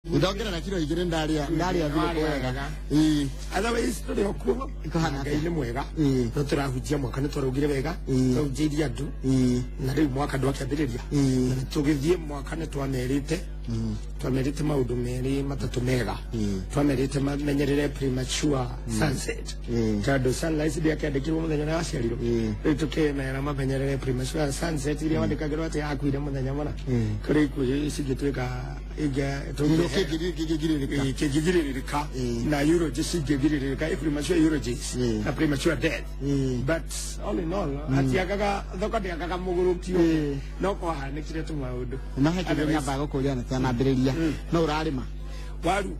Ndongerera kiro 2 ndaria ndaria thigũkũ wega. Ĩĩ. Otherwise tũrĩ o kuo. Ĩkũhana Ngai nĩ mwega. Ĩĩ. No tũrahunjia mwaka nĩ twaraugire wega. Twahunjĩirie andũ. Na rĩu mwaka ndwakĩambĩrĩria. Na tũgĩthiĩ mwaka nĩ twamerĩte. Twamerĩte maũndũ merĩ matatũ mega. Twamerĩte mamenyerere premature sunset. Tondũ sunrise ndĩakĩandĩkirwo mũthenya ũrĩa waciarirwo. Rĩu tũkĩmera mamenyerere premature sunset iria wandĩkagĩrwo atĩ akuire mũthenya mũna. Kũrĩ ikuũ cingĩtuĩka Kĩngĩgirĩrĩka. Kĩngĩgirĩrĩka na eulogies cingĩgirĩrĩka, premature eulogies na premature death. But all in all, hatiagaga thoko, ndĩagaga mũgũrũkio, no kwahanĩkire tũmaũndũ. No he kĩndũ nyambaga gũkũria na tanambĩrĩria, no ũrarĩma? Waru,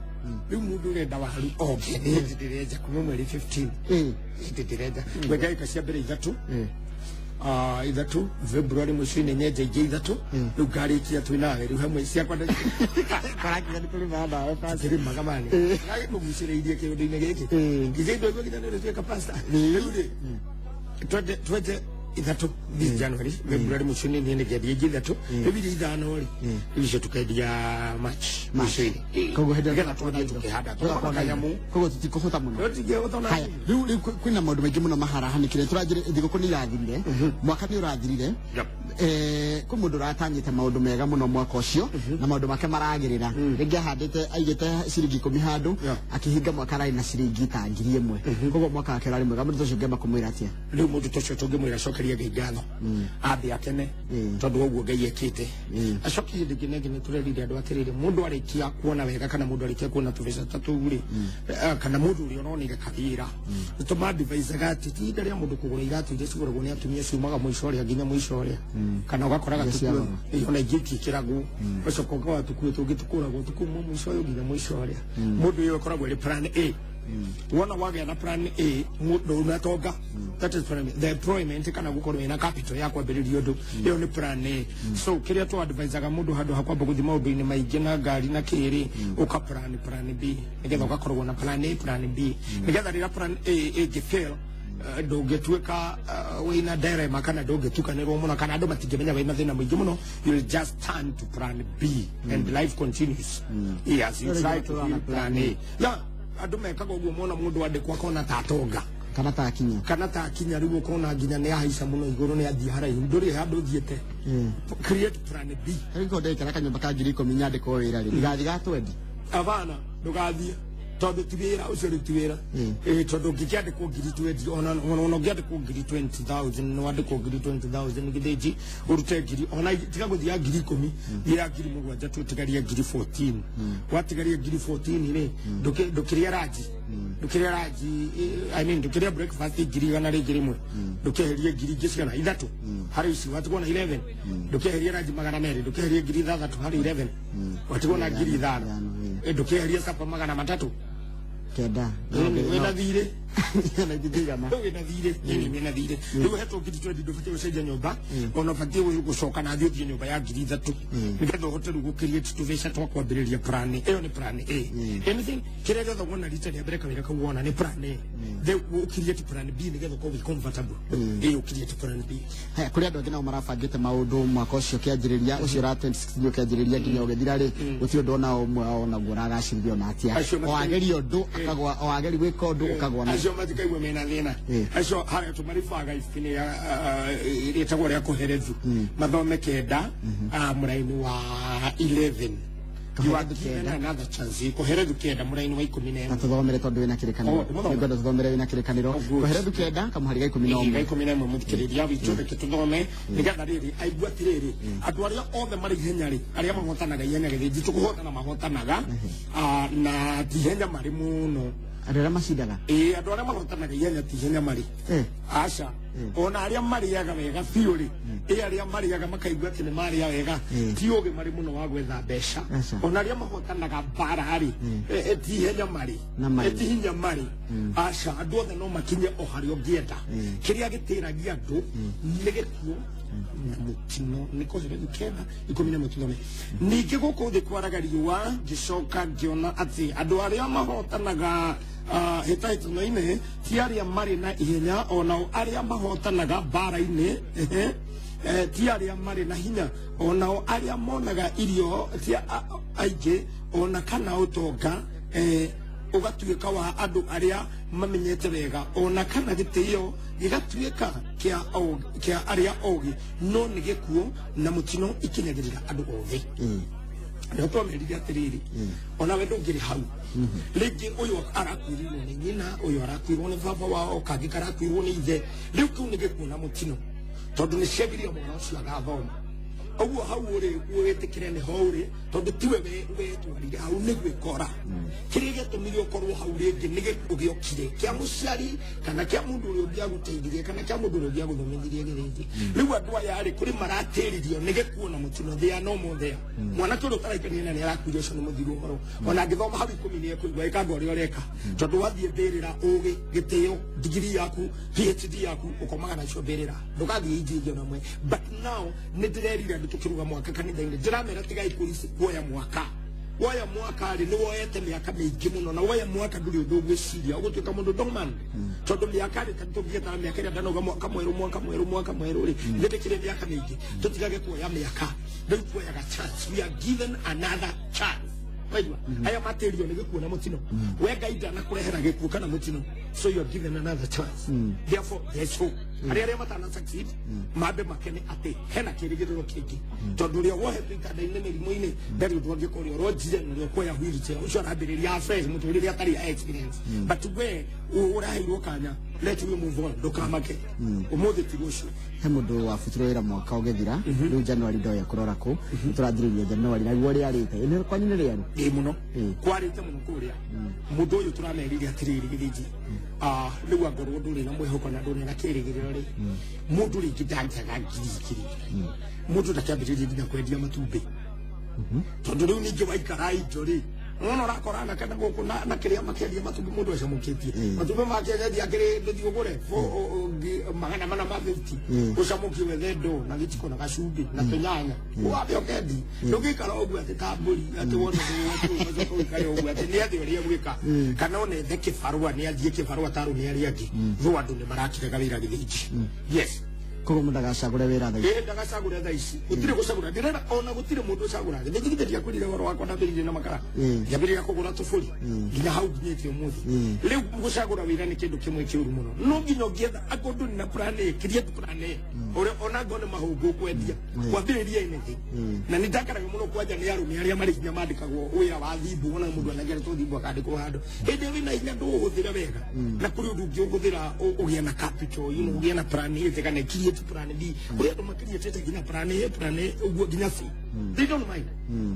rĩu mũndũ ũrenda waru oke, nĩ hĩndĩ ndĩrenja kuma mweri 15. Hĩndĩ ndĩrenja kwenja ĩka cia mbere ithatũ. Ah, ithatũ February mũciĩ-inĩ nyenja ingĩ ithatũ, rĩu ngarĩkia twĩ nawe rĩu hamwe ciakwa. Karakinya nĩ tũrĩmaga nawe pastor. Kĩrĩmaga mani gagĩkũgucĩrĩirie kĩũndũ-inĩ gĩkĩ nginya indo igua nginya nĩ ũrĩtuĩka pastor. Rĩu rĩ twenje ithatũ this January, February mũciĩ-inĩ niĩ nĩngendia ingĩ ithatũ, rĩu iria ithano rĩ, rĩu icio tũkendia March mũico-inĩ. Koguo hĩndĩ ĩyo nĩgetha twathiĩ tũkĩhanda tũgakorwo tũkona na indo. kanyamũ. Koguo tũtikũhũta mũno. Tũtingĩhũta. Haya, rĩu kwĩna maũndũ maingĩ mũno maharahanĩkire. Tũranjĩre, thigũkũ nĩ irathirire, mwaka nĩ ũrathirire. Kwĩ mũndũ ũratanyĩte maũndũ mega mũno mwaka ũcio na maũndũ make maragĩrĩra. Rĩngĩ ahandĩte, aigĩte ciringi 10 handũ, akĩhinga mwaka ararĩ na ciringi ta 1000. Koguo mwaka wake ũrarĩ mwega. Mũndũ ta ũcio ũngĩamba kũmwĩra atĩa? Rĩu mũndũ ta ũcio tũngĩmwĩra acokerie Ngai ngatho, ambe akene tondũ wa ũguo Ngai ekĩte. Acoke hĩndĩ ĩngĩ na ĩngĩ nĩ tũrerire andũ atĩrĩrĩ, mũndũ arĩkia kuona wega kana mũndũ arĩkia kuona tũbeca ta tũu rĩ, kana mũndũ ũrĩa ũronire kawĩra, nĩ tũmadvisaga atĩ ti ihinda rĩa mũndũ kũgũra iratũ iria cigũragwo nĩ atumia ciumaga mũico ũrĩa nginya mũico ũrĩa, kana ũgakoraga Iria cia tũkuo goro. Ĩĩ, ona ingĩ itiĩkĩragwo, ũgacoka ũkaga tũkuo tũngĩ tũkũragwo tũkauma mũico ũyũ nginya mũico ũrĩa. Mũndũ ũyũ ĩkoragwo ĩrĩ plan A. Wona wagĩa na plan A, mũndũ unatonga, that is plan A. The employment kana gũkorwo wĩna capital ya kwambĩrĩria ũndũ, ĩyo nĩ plan A. So kĩrĩa tũ advisaga mũndũ, handũ ha kwamba gũthiĩ maũndũ-inĩ maingĩ na ngari na kĩrĩ, ũka plan plan B, nĩgetha ũgakoragwo na plan A, plan B, nĩgetha rĩrĩa plan A ĩngĩ fail, ndũngĩtuĩka wĩna dilemma kana ndũngĩtukanĩrwo mũno kana andũ matingĩmenya wĩna thĩna mũingĩ mũno. You'll just turn to plan B and life continues. Yes, you try to heal plan A. Yeah, andũ mekaga ũguo mona mũndũ andĩkwo akona ta atonga kana ta akinya. Kana ta akinya. Rĩu ũkona nginya nĩ ahaica mũno igũrũ, nĩ athiĩ haraihu, ndũrĩ handũ ũthiĩte. Create plan B. Rĩu ko ndaikara kanyũmba ka 10,000 nyandĩkwo wĩra rĩ, ndigathiĩ ga 20? Abana, ndũgathiĩ tondũ ti wĩra ũcio, rĩu ti wĩra. Ĩĩ, tondũ ũngĩkĩandĩkwo 20,000, ona ũngĩandĩkwo 20,000, nĩ wandĩkwo 20,000 gĩthĩnji, ũrute ngiri ona tiga gũthiĩ 10,000, thiĩ ya 7,000, tũtigarie 14,000. Watigaria 14,000 rĩ, ndũkĩrĩa ranji, ndũkĩrĩa ranji, I mean ndũkĩrĩa breakfast 100,000 rĩngĩ rĩmwe, ndũkĩeherie ngiri ingĩ cigana ithatũ harĩ ici, watigwo na 11. Ndũkĩeherie ranji 200, ndũkĩeherie 6,000 harĩ 11, watigwo na 5,000. Ithano, ĩĩ. Ndũkĩeherie supper 300. Kenda. Wĩna thirĩ. Na itingĩigana. Wĩna thirĩ. Ĩni, wĩna thirĩ rĩu hetwo 20,000, ndũbatiĩ gũcenjia nyũmba, ona ũbatiĩ gũcoka na thiĩ ũthiĩ nyũmba ya 3,000, nĩgetha ũhote rĩu gũkĩria tũbeca twa kwambĩrĩria plan A. Ĩyo nĩ plan A. Anything kĩrĩa gĩothe wona rita rĩa mbere, kawĩra kau wona nĩ plan A, then ũkĩrie plan B nĩgetha ũkorwo wĩ comfortable. Ĩĩ, ũkĩrie plan B. Haya, kũrĩ andũ angĩ nao marabangĩte maũndũ mwaka ũcio ũkĩanjĩrĩria, ũcio ra 2016 ũkĩanjĩrĩria nginya ũgĩthira rĩ, gũtirĩ ũndũ ona ũmwe wao naguo ũragacĩrithia ona atĩa. Acio o ageria ũndũ akagwa, o ageri gwĩka ũndũ ũkagwa na Acio matikaigua mena thĩna. Acio harĩa tũmaribaga ibuku-inĩ rĩtagwo rĩa Koherethu, mathome 9, mũraini wa 11. You are Koherethu given 9. another chance. Koherethu 9 mũraini wa 11. Na tũthomere tondũ wĩna kĩrĩkanĩro. Oh, ndĩmũthomere? Nĩngwenda tũthomere wĩna kĩrĩkanĩro. Oh, good. Koherethu 9 kamũhari ga 11. Ga 11. Mũthikĩrĩria witũ, reke tũthome nĩgetha rĩrĩ aigua atĩrĩrĩ, andũ arĩa othe marĩ ihenya rĩ, arĩa mahotanaga ihenya gĩthĩnji tũkũhotana mahotanaga, na ti ihenya marĩ mũno. Andũ arĩa macindaga. Ĩĩ, andũ arĩa mahotanaga ihenya ti ihenya marĩ. Aca, ona arĩa marĩaga wega biũ rĩ, ĩ arĩa marĩaga makaigua atĩ nĩ marĩa wega, ti ũgĩ marĩ mũno wa gwetha mbeca. Aca. Ona arĩa mahotanaga mbara rĩ, ti ihenya marĩ. Na marĩ. Ti hinya marĩ. Aca, andũ othe no makinye o harĩa ũngĩenda. Kĩrĩa gĩtĩragia andũ nĩ gĩkuũ na mũtino. Nĩ Koherethu 9:11, tũthome. Ningĩ gũkũ thĩ kwaraga riũa ngĩcoka ngĩona atĩ andũ arĩa mahotanaga hĩtahĩtano-inĩ ti arĩa marĩ na ihenya, onao arĩa mahotanaga mbara-inĩ, ehe, ti arĩa marĩ na hinya, onao arĩa monaga irio ti aingĩ. Ona kana ũtonga ũgatuĩka wa andũ arĩa mamenyete wega, ona kana gĩtĩo gĩgatuĩka kĩa arĩa ogĩ, no nĩ gĩkuũ na mũtino ikinyagĩrĩra andũ othe. Nĩho twamerire atĩrĩrĩ, onawe ndũngĩrĩ hau rĩngĩ, ũyũ arakuĩrĩirwo nĩ nyina, ũyũ arakuĩrwo nĩ baba wao, kangĩ karakuĩrwo nĩ ithe. Rĩu kĩu nĩ gĩkuũ na mũtino, tondũ nĩ ciagiria mwana ũcio agathoma. Ũguo hau ũrĩ wĩtĩkĩre nĩho ũrĩ, tondũ tiwe wetwarire hau, nĩ gwĩkora. Kĩrĩa gĩatũmire ũkorwo hau rĩngĩ nĩ gĩkuũ gĩokire kĩa mũciari, kana kĩa mũndũ ũrĩa ũngĩagũteithirie, kana kĩa mũndũ ũrĩa ũngĩagũthomithirie. Gĩthĩnji rĩu andũ aya rĩ, kũrĩ maratĩririo nĩ gĩkuũ na mũtino. They are no more there. Mwanake ũrĩa ũtaraikania na nĩ arakuire, ũcio nĩ mũthiru ũhoro. Ona angĩthoma hau 10 nĩ ekũigua ĩkanga ũrĩa ũreka, tondũ wathiĩ mbĩrĩra, ũgĩ, gĩtĩo, digiri yaku, PhD yaku, ũkomaga nacio mbĩrĩra, ndũgathiĩ inji ingĩ ona mwe. But now nĩ ndĩrerire andũ tũkĩruga mwaka kanitha-inĩ, ndĩramera tigai kuoya mwaka. Woya mwaka rĩ, nĩ woete mĩaka mĩingĩ mũno, na woya mwaka ndũrĩ ũndũ ũgwĩciria, ũgũtuĩka mũndũ dogman, tondũ mĩaka rĩ, tũngĩgetara mĩaka ĩrĩa ndanauga mwaka mwerũ, mwaka mwerũ, mwaka mwerũ rĩ, nĩ ndĩkĩrĩ mĩaka mĩingĩ. Tũtigage kuoya mĩaka rĩu, tuoyaga chance. We are given another chance. Waigua aya matĩrio nĩ gĩkuũ na mũtino, we Ngai ndanakũrehera gĩkuũ kana mũtino, so you are given another chance. Therefore there is hope. Arĩa matana succeed mambe makene atĩ hena kĩrĩgĩrĩro kĩngĩ, tondũ ũrĩa wohetwo itanda-inĩ mĩrimũ-inĩ ndarĩ ũndũ angĩka. Ũrĩa ũronjire na ũrĩa ũkuoya wheelchair, ũcio arambĩrĩria afresh mũtũrĩre atarĩ a experience. But we ũraheirwo kanya, let we move on. Ndũkamake, ũmũthĩ ti rũciũ. He mũndũ wabutirwo wĩra mwaka ũgĩthira, rĩu January ndoya kũrora kũ tũrathirĩria January naguo rĩarĩte. Nĩ kwanyu nĩ rĩaru? Ĩ mũno, kwarĩte mũno kũrĩa. Mũndũ ũyũ tũramerire atĩrĩrĩ, gĩthĩnji, rĩu angorwo ndũrĩ na mwĩhoko na ndũrĩ na kĩrĩgĩrĩro rĩ, mũndũ rĩngĩ ndangĩaga 2000, mũndũ ndakĩambĩrĩrie nginya kwendia matumbĩ, tondũ rĩu ningĩ waikara indo rĩ, nona ũrakora anake na gũkũ na kĩrĩa makĩendia matumbĩ, mũndũ acamũkĩtie matumbĩ make, akendia akĩrĩ ndũthiĩ ũgũre 450 ũcamũkie, wethe ndoo na gĩciko na gacumbĩ na tũnyanya, wambe ũkendi. Ndũngĩikara ũguo atĩ ta mbũri, atĩ wona ũcoka ũikare ũguo atĩ nĩ atĩ ũrĩa gwĩka, kana ona ethe kĩbarũa, nĩ athiĩ kĩbarũa ta arũme arĩa angĩ. Thũ andũ nĩ marakirega wĩra, gĩthĩnji, yes. Koguo mũndũ agacagũre wĩra thaa ici? Ĩ, ndagacagũre thaa ici, gũtirĩ gũcagũra. Ndĩrera ona gũtirĩ mũndũ ũcagũra. Gĩthĩnji, githĩ ndiakwĩrire ũhoro wakwa? Ndambĩrĩirie na makara, ngĩambĩrĩria kũgũra tũbũri nginya hau nginyĩte ũmũthĩ. Rĩu gũcagũra wĩra nĩ kĩndũ kĩmwe kĩũru mũno. No nginya ũngĩetha akorwo ndũrĩ na plan A, create plan A. Ũrĩa ona ngone mahũngũ ũkwendia, kwambĩrĩria anything. Na nĩ ndakaraga mũno kwanja nĩ arũme arĩa marĩ hinya mandĩkagwo wĩra wa thimbu. Ona mũndũ anengeretwo thimbu akandĩkwo handũ, hĩndĩ ĩyo wĩna hinya ndũũhũthĩre wega, na kũrĩ ũndũ ũngĩ ũhũthĩra ũgĩe na capital, ũgĩe na plan A kana create plan B. Kũrĩ andũ makiriĩtĩte nginya plan A, plan A ũguo nginya C. They don't mind.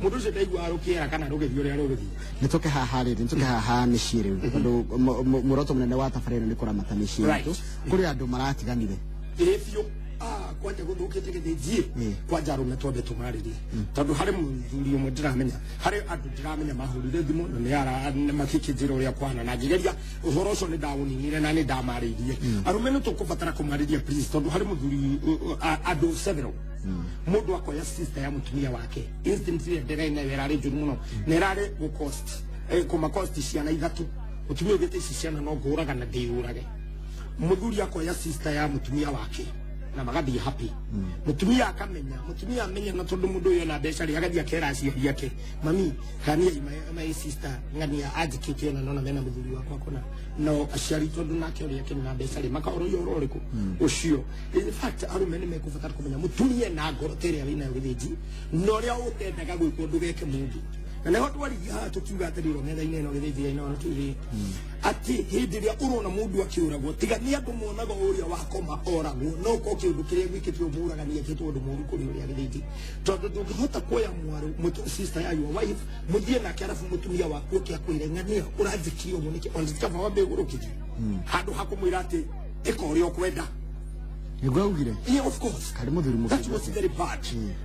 Mũndũ ũcio ndaigua rũkĩera kana rũgĩthiĩ ũrĩa rũgũthiĩ. Nĩ tũke haha rĩrĩ, nĩ tũke haha mĩciĩ rĩu, tondũ muoroto mũnene wa tabarĩra ĩno nĩ kũramata mĩciĩ itũ. Kũrĩ andũ maratiganire. Ĩ biũ. Kwanja gũthũkĩte, gĩthĩnji. Kwanja arũme twambe tũmarĩrie, tondũ harĩ mũthuri ũmwe ndĩramenya, harĩ andũ ndĩramenya mahũrire thimũ na nĩ ara nĩ makĩkĩnjĩra ũrĩa kwana, na ngĩgeria ũhoro ũcio nĩ ndaũninire na nĩ ndamarĩirie. Arũme nĩ tũkũbatara kũmarĩria, please, tondũ harĩ mũthuri, andũ several, mũndũ akoya sister ya mũtumia wake instantly. Ndĩraina nayo ĩrarĩ njũru mũno na ĩrarĩ gũcost, kũmacost ciana ithatũ. Mũtumia ugĩte ici ciana no ngũraga na ndĩyũrage. Mũthuri akoya sister ya mũtumia wake na magathiĩ happy. Mũtumia akamenya, mũtumia amenya, na tondũ mũndũ ũyũ ena mbeca rĩ, agathiĩ akera aciari ake, "Mami, ng'ania my sister ng'ania anjĩkĩte ona nona mena mũthuri wakwa kũna." No aciari, tondũ nake ũrĩa akĩrĩ na mbeca rĩ, makaũrũria ũhoro ũrĩkũ ũcio. In fact, arũme nĩ mekũbatara kũmenya mũtumia na ngoro ta ĩrĩa wĩnayo, gĩthĩnji, na ũrĩa ũtendaga gwĩkwo ndũgeke mũndũ. Na nĩho twaririe haha tũkiuga atĩrĩrĩ, metha-inĩ ĩno, gĩthĩnji ĩno tuge atĩ hĩndĩ ĩrĩa ũrona mũndũ akĩũragwo, tiga nĩ andũ monaga ũrĩa wakoma oragwo, no ko kĩũndũ kĩrĩa gwĩkĩtwo mũragani ekĩtwo ũndũ mũũru kũrĩ ũrĩa, gĩthĩnji, tondũ ndũngĩhota kuoya mwarĩ sister ya your wife mũthiĩ nake, arabu mũtumia waku oke akwĩre, "Ng'ania ũranjĩkire ũguo nĩkĩ?" Ona tikaba wambe ũgũrũkithio handũ ha kũmwĩra atĩ ĩka ũrĩa ũkwenda. Nĩguo augire. Yeah, of course. Karĩ mũthuri. That was very bad.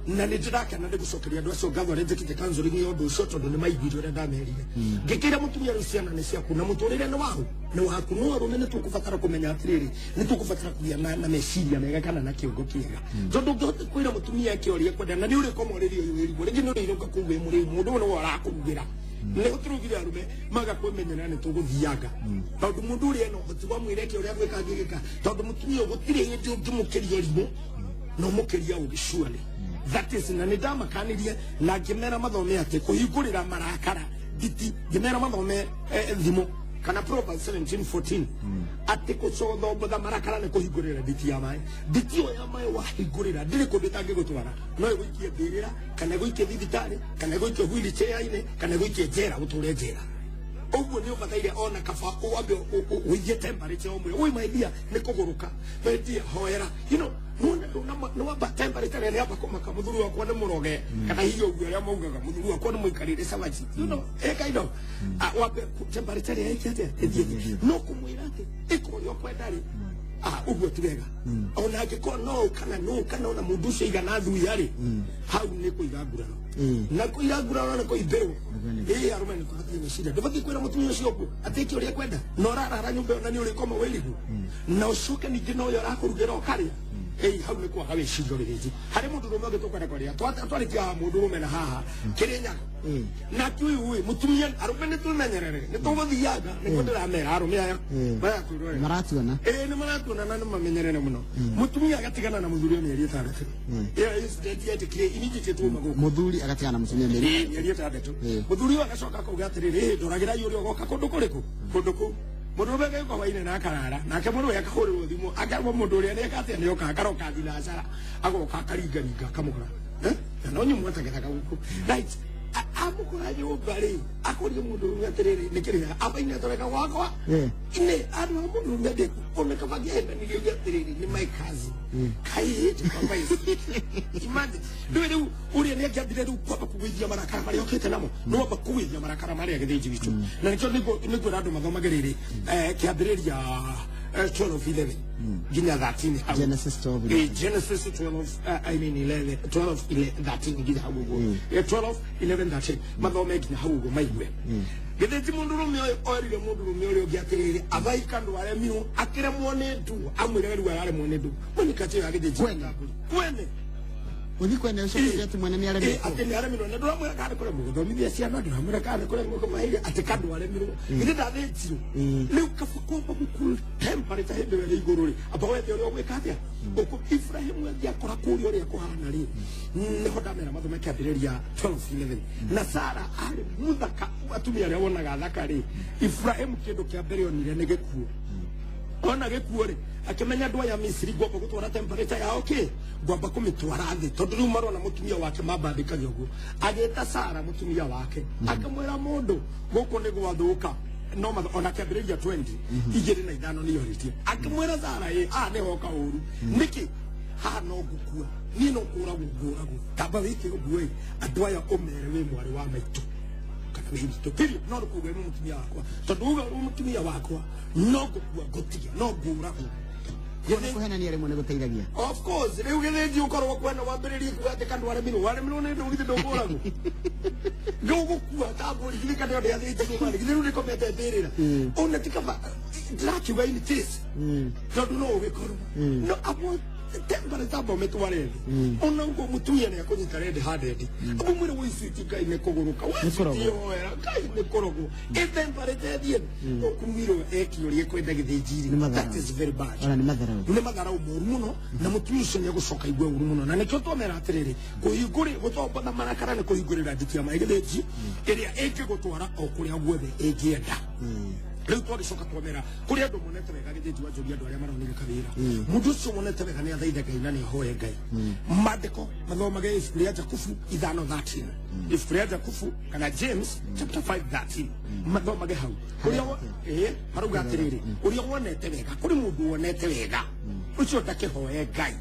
Na nĩ ndĩrakena nĩ gũcokeria andũ acio ngatho arĩa njĩkĩte counseling ya ũndũ ũcio, tondũ nĩ maiguire ũrĩa ndamerire. Ngĩkĩra mũtumia, rĩu ciana nĩ ciaku na mũtũrĩre nĩ waku, nĩ waku. No arũme nĩ tũkũbatara kũmenya atĩrĩrĩ, nĩ tũkũbatara kũgĩa na meciria mega kana na kĩongo kĩega, tondũ ũngĩhota kwĩra mũtumia eke ũrĩa ekwenda, na nĩ ũrĩkoma ũrĩrĩ ũyũ wĩrigwo rĩngĩ nĩ ũrĩinũka kũu wĩ mũrĩu, mũndũ ũyũ nĩwe ũrakũrugĩra. Nĩho tũrugire arũme maga kwĩmenyerera, nĩ tũgũthianga, tondũ mũndũ ũrĩa ena ũhoti wa mwĩra eke ũrĩa gwĩka angĩgĩka, tondũ mũtumia ũyũ gũtirĩ hĩndĩ ũngĩmũkĩria ũrimũ na ũmũkĩria ũgĩ surely. That is, na nĩ ndamakanirie na ngĩmera mathome atĩ kũhingũrĩra marakara nditi, ngĩmera mathome thimo kana Proverbs 17:14, atĩ kũcothomotha marakara nĩ kũhingũrĩra nditi ya maĩ. Nditi ĩyo ya maĩ wahingũrĩra ndĩrĩ kũndũ ĩtangĩgũtwara, no ĩgũikie mbĩrĩra, kana ĩgũikie thibitarĩ, kana ĩgũikie wheelchair-inĩ, kana ĩgũikie njera, ũtũre njera. Ũguo nĩ ũbataire ona kaba wambe ũigie temperature, ũmwĩre, "Oi my dear, nĩ kũgũrũka, my dear, hoera." Nĩ wamba temperature nĩ yamba kũmaka, mũthuri wakwa nĩ mũroge, kana hihi ũguo ũrĩa maugaga, mũthuri wakwa nĩ mũikarĩre cabaci, a kind of wambe temperature ĩrĩa ĩke atĩa, ĩthiĩ thĩ. No kũmwĩra atĩ ĩka ũrĩa ũkwenda rĩ, ũguo ti wega. Ona angĩkorwo no kana no kana ona mũndũ ũcio igana thuya rĩ, hau nĩ kũiga nguraro. Na kũiga nguraro nĩ kũimbĩrwo. Ĩĩ, arũme nĩ tũbatiĩ gwĩciria, ndũbatiĩ kwĩra mũtumia ũcio ũguo atĩ ĩke ũrĩa ekwenda, na ũrarara nyũmba ĩyo na nĩ ũrĩkoma wĩrigwo, na ũcoke ningĩ no ũyũ ũrakũrugĩra ũkarĩa. Ĩĩ, hau nĩ kwaga wĩcirio rĩrĩnji harĩ mũndũ rũme ũngĩ tũkwenda kwaria. Twarĩkia haha, mũndũ rũme na haha Kĩrĩnyaga na ũyũ ĩ mũtumia. Arũme nĩ twĩmenyerere, nĩ tũgũthianga, nĩguo ndĩramera arũme aya maratwĩrorera. Maratuona. Ĩĩ, nĩ maratuona na nĩ mamenyerere mũno. Mũtumia agatigana na mũthuri mĩeri 6. Ĩyo incident yetĩkire immediately tuuma gũkũ. Mũthuri agatigana na mũtumia mĩeri Mĩeri 6. Mũthuri ũyũ agacoka akauga atĩrĩrĩ, "Ĩ, ndoragĩrai ũrĩa ũgoka kũndũ kũrĩkũ kũndũ kũu." Mũndũ ũrĩa agĩũka hwainĩ na akarara nake, mũndũ ũrĩa akahũrĩrwo thimũ, akarwo mũndũ ũrĩa nĩeka atĩa, nĩoka, akaroka thinacara, agoka akaringaringa akamũkora. Eh? Na no nyumwe tagethaga gũkũ, right? Amũkora nyũmba rĩ, akũria mũndũ ũrĩa atĩrĩrĩ, nĩ kĩrĩa abaine tũreka gwakwa nĩ andũ a mũndũ ũrĩa ndĩku ona kaba ngĩhendanĩria uge atĩrĩrĩ, nĩ my cousin kaihĩte kwamba. Imagine rĩu ũrĩa nĩ angĩambire rĩu kwamba kũgũithia marakara marĩa okĩte namo, nĩ wamba kũgũithia marakara marĩa gĩthĩnji witũ. Na nĩkĩo nĩngwĩra andũ mathomage rĩrĩ, kĩambĩrĩria 12:11 nginya 13 hau. Genesis 12. Genesis 12, I mean 11, 12, 11, 13 nginya hau ũguo. 12, 11, 13, mathome nginya hau ũguo maigue. Gĩthĩnji mũndũ rũme ũyũ orire mũndũ rũme ũrĩa ũngĩ atĩrĩrĩ, abaika ndũ aremirwo, akĩremwo nĩ ndu, amwĩre rĩu araremwo nĩ ndu Monica tĩyo ya gĩthĩnji. Kwene. Kwene. Ũthi kwene ũcoke atĩ mwene nĩ aremetwo. Atĩ nĩ aremirwo, na ndũramwĩra kana nĩ kũremwo gũthomithia ciana, ndũramwĩra kana nĩ kũremwo kũmahiga, atĩ kandũ aremirwo, githĩ ndathĩnjirwo. Rĩu kaba kwamba gũcool temperature hĩndĩ ĩyo ĩrĩ igũrũ rĩ, amba wethe ũrĩa ũgwĩka atĩa. Ũkũ Ibrahimu angĩakora kũrĩa ũrĩa kũhana rĩ, nĩho ndamera mathome kĩambĩrĩria 12:11. Na Sara arĩ mũthaka, atumia arĩa wonaga thaka rĩ, Ibrahimu kĩndũ kĩa mbere onire nĩ gĩkuũ. Ona gĩkuũ rĩ, akĩmenya andũ aya Misiri ngwamba gũtwara temperature yao kĩ, ngwamba kũmĩtwara thĩ, tondũ rĩu marona mũtumia wake mambandĩkagia ũguo. Agĩta Sara mũtumia wake, akĩmwĩra, mũndũ gũkũ nĩ gwathũka. No ona kĩambĩrĩria 20 2 na 5 nĩ yorĩtie, akĩmwĩra Sara, ĩ a nĩ hoka ũru nĩkĩ haha, no ngũkua niĩ, no kũragwo ngũragwo, tamba wĩke ũguo ĩ, andũ aya ũmere wĩ mwarĩ wa maitũ kana wĩ witũ, period. No kuga wĩ mũtumia wakwa, tondũ uga wĩ mũtumia wakwa, no ngũkua ngũtige, no ngũragwo. Kũhenania rĩmwe nĩ gũteithagia. Of course, rĩu gĩthĩnji ũkorwo kwena wambĩrĩrie kuga atĩ kandũ aremirwo, waremirwo nĩ ndũ, githĩ ndũkũragwo, ngũgũkua ta mbũri, githĩ kandũ ndĩ athĩnjirwo marĩ, githĩ rĩu nĩkomete mbĩrĩra ona ti kaba. Ndĩrakiuga in case, tondũ no ũgĩkorwo no abo temperature amba ũmĩtware thĩ. Ona ũguo mũtumia nĩ akũnyita red handed, abo mwĩre, "Woi sweet, Ngai nĩ kũgũrũka, we Nĩ kũrogwo. sweet, hoera Ngai nĩ kũrogwo." Ĩ temperature ĩthiĩ, ũkumwĩrwo eke ũrĩa ekwenda gĩthĩnjiri. Nĩ matharau. That is very bad. Ona nĩ matharau. Nĩ matharau moru mũno, na mũtumia ũcio nĩ egũcoka igue ũru mũno. Na nĩkĩo twamera atĩrĩrĩ, kũhingũrĩ gũtombotha marakara nĩ kũhingũrĩra nditi ya maĩ gĩthĩnji ĩrĩa ĩngĩgũtwara o kũrĩa guothe ĩngĩenda. Rĩu twagĩcoka twamera kũrĩ andũ monete wega gĩthĩnji wanjũria, andũ arĩa maronire kawĩra, mũndũ ũcio wonete wega nĩ athaithe Ngai na nĩ ahoe Ngai. Maandĩko mathomage ibuku rĩa Jakubu 5:13, ibuku rĩa Jakubu kana James chapter 5 13, mathomage hau ũrĩa harauga atĩrĩrĩ, ũrĩa wonete wega, kũrĩ mũndũ wonete wega ũcio ndakĩhoe Ngai.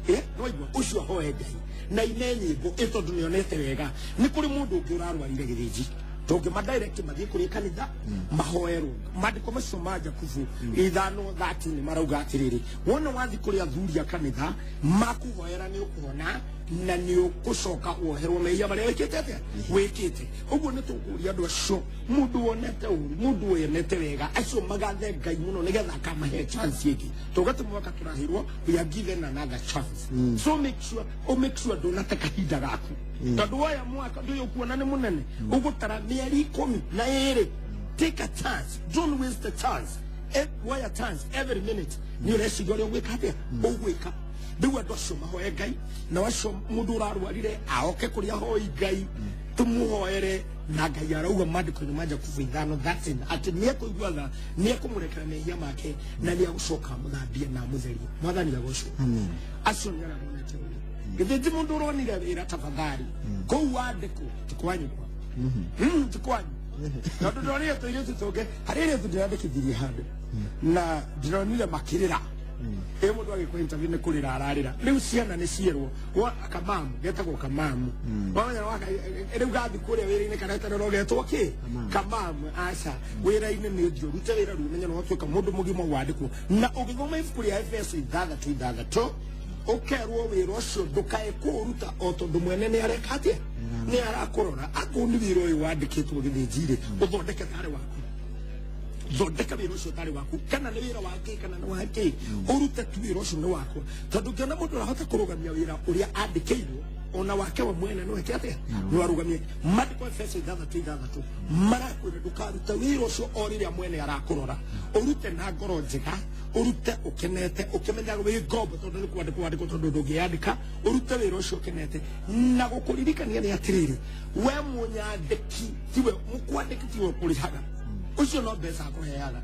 Nĩwaigua ũcio ahoe Ngai na ine nyĩmbo ĩ, tondũ nĩonete wega. Nĩ kũrĩ mũndũ ũngĩ ũrarwarire gĩthĩnji, tũngĩma direct mathiĩ kũrĩ kanitha mahoerwo. Maandĩko macio ma Jakubu 5:13 marauga atĩrĩrĩ, wona wathiĩ kũrĩ athuri a kanitha makũhoera, nĩ ũkũhona na nĩ ũgũcoka woherwo mehia marĩa wĩkĩte atĩa, wĩkĩte. Ũguo nĩ tũkũria andũ acio, mũndũ wonete ũru, mũndũ wonete wega, acio magathe Ngai mũno nĩgetha akamahe chance ĩngĩ. Tũgate mwaka tũrahirwo, we are given another chance, so make sure, o make sure ndũnate kahinda gaku, tondũ waya mwaka ndũyũ ũkuona nĩ mũnene, ũgũtara mĩeri 12. Take a chance, don't waste the chance. Waya chance every minute nĩ ũreciria ũrĩa ũgwĩka atĩa, ũgwĩka. Rĩu andũ acio mahoe Ngai, na acio mũndũ ũrarwarire aoke kũrĩa hoi Ngai, tũmũhoere na Ngai arauga maandĩko-inĩ ma Jakubu 5:13 atĩ nĩekũigua tha, nĩekũmũrekera mehia make, na nĩegũcoka amũthambie na amũtherie. Mwathani agocwo. Amen. Acio nĩ arĩa monete wĩra. Githĩ ti mũndũ ũronire wĩra tafadhali kũu wandĩkwo ti kwanyu kwa ti kwanyu, tondũ ndonire tũirĩtu tũngĩ, harĩ irĩtu ndĩrandĩkithirie handũ na ndĩronire makĩrĩra. Ĩ mũndũ agĩkwa interview nĩ kũrĩra ararĩra. Rĩu ciana nĩ cierwo wa kamamu getagwo kamamu, wamenya waka rĩu gathi kũrĩa wĩra-inĩ karetererwo getwo kĩ? Kamamu. Aca, wĩra-inĩ nĩ ũthiĩ ũrute wĩra rĩu ũmenye nĩ watuĩka mũndũ mũgima wandĩkwo. Na ũgĩthoma ibuku rĩa Efeso 6:6 ũkerwo wĩra ũcio ndũkae kũũruta o tondũ mwene nĩ areka atĩa, nĩ arakũrora. Akorwo nĩ wĩra ũyũ wandĩkĩtwo gĩthĩnji-rĩ, ũthondeke tarĩ waku, thondeka wĩra ũcio ũtarĩ waku, kana nĩ wĩra wake kana nĩ wake, ũrute tu wĩra ũcio nĩ wakwa, tondũ ũngĩona mũndũ arahota kũrũgamia wĩra ũrĩa andĩkĩirwo, ona wake we mwene no eke atĩa? No arũgamie. Maandĩko Efeso 6:6 marakwĩra ndũkaruta wĩra ũcio o rĩrĩa mwene arakũrora, ũrute na ngoro njega, ũrute ũkenete, ũkĩmenyaga wĩ ngombo, tondũ nĩ kwandĩkwo wandĩkwo, tondũ ndũngĩyandĩka. Ũrute wĩra ũcio ũkenete. Na gũkũririkania nĩ atĩrĩrĩ, we mũnyandĩki tiwe mũkwandĩki, tiwe ũkũrĩhaga, ũcio no mbeca akũheaga,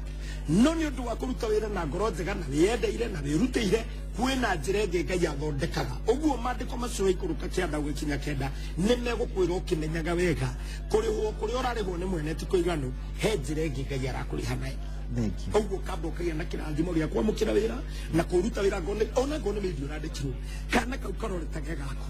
no nĩ ũndũ wa kũruta wĩra na ngoro njega na wĩyendeire na wĩrutĩire, kwĩna njĩra ĩngĩ Ngai athondekaga. Ũguo maandĩko macio waikũrũka 9 ũgĩkinya 9 nĩ megũkwĩra ũkĩmenyaga wega kũrĩhwo kũrĩa ũrarĩhwo nĩ mwene ti kũiganu, he njĩra ĩngĩ Ngai arakũrĩha nayo. Thank you. Ũguo kamba ũkagĩa na kĩrathimo gĩa kwamũkĩra wĩra na kũruta wĩra ngone ona ngone maybe ũrandĩkirwo kana kau karorete gaku,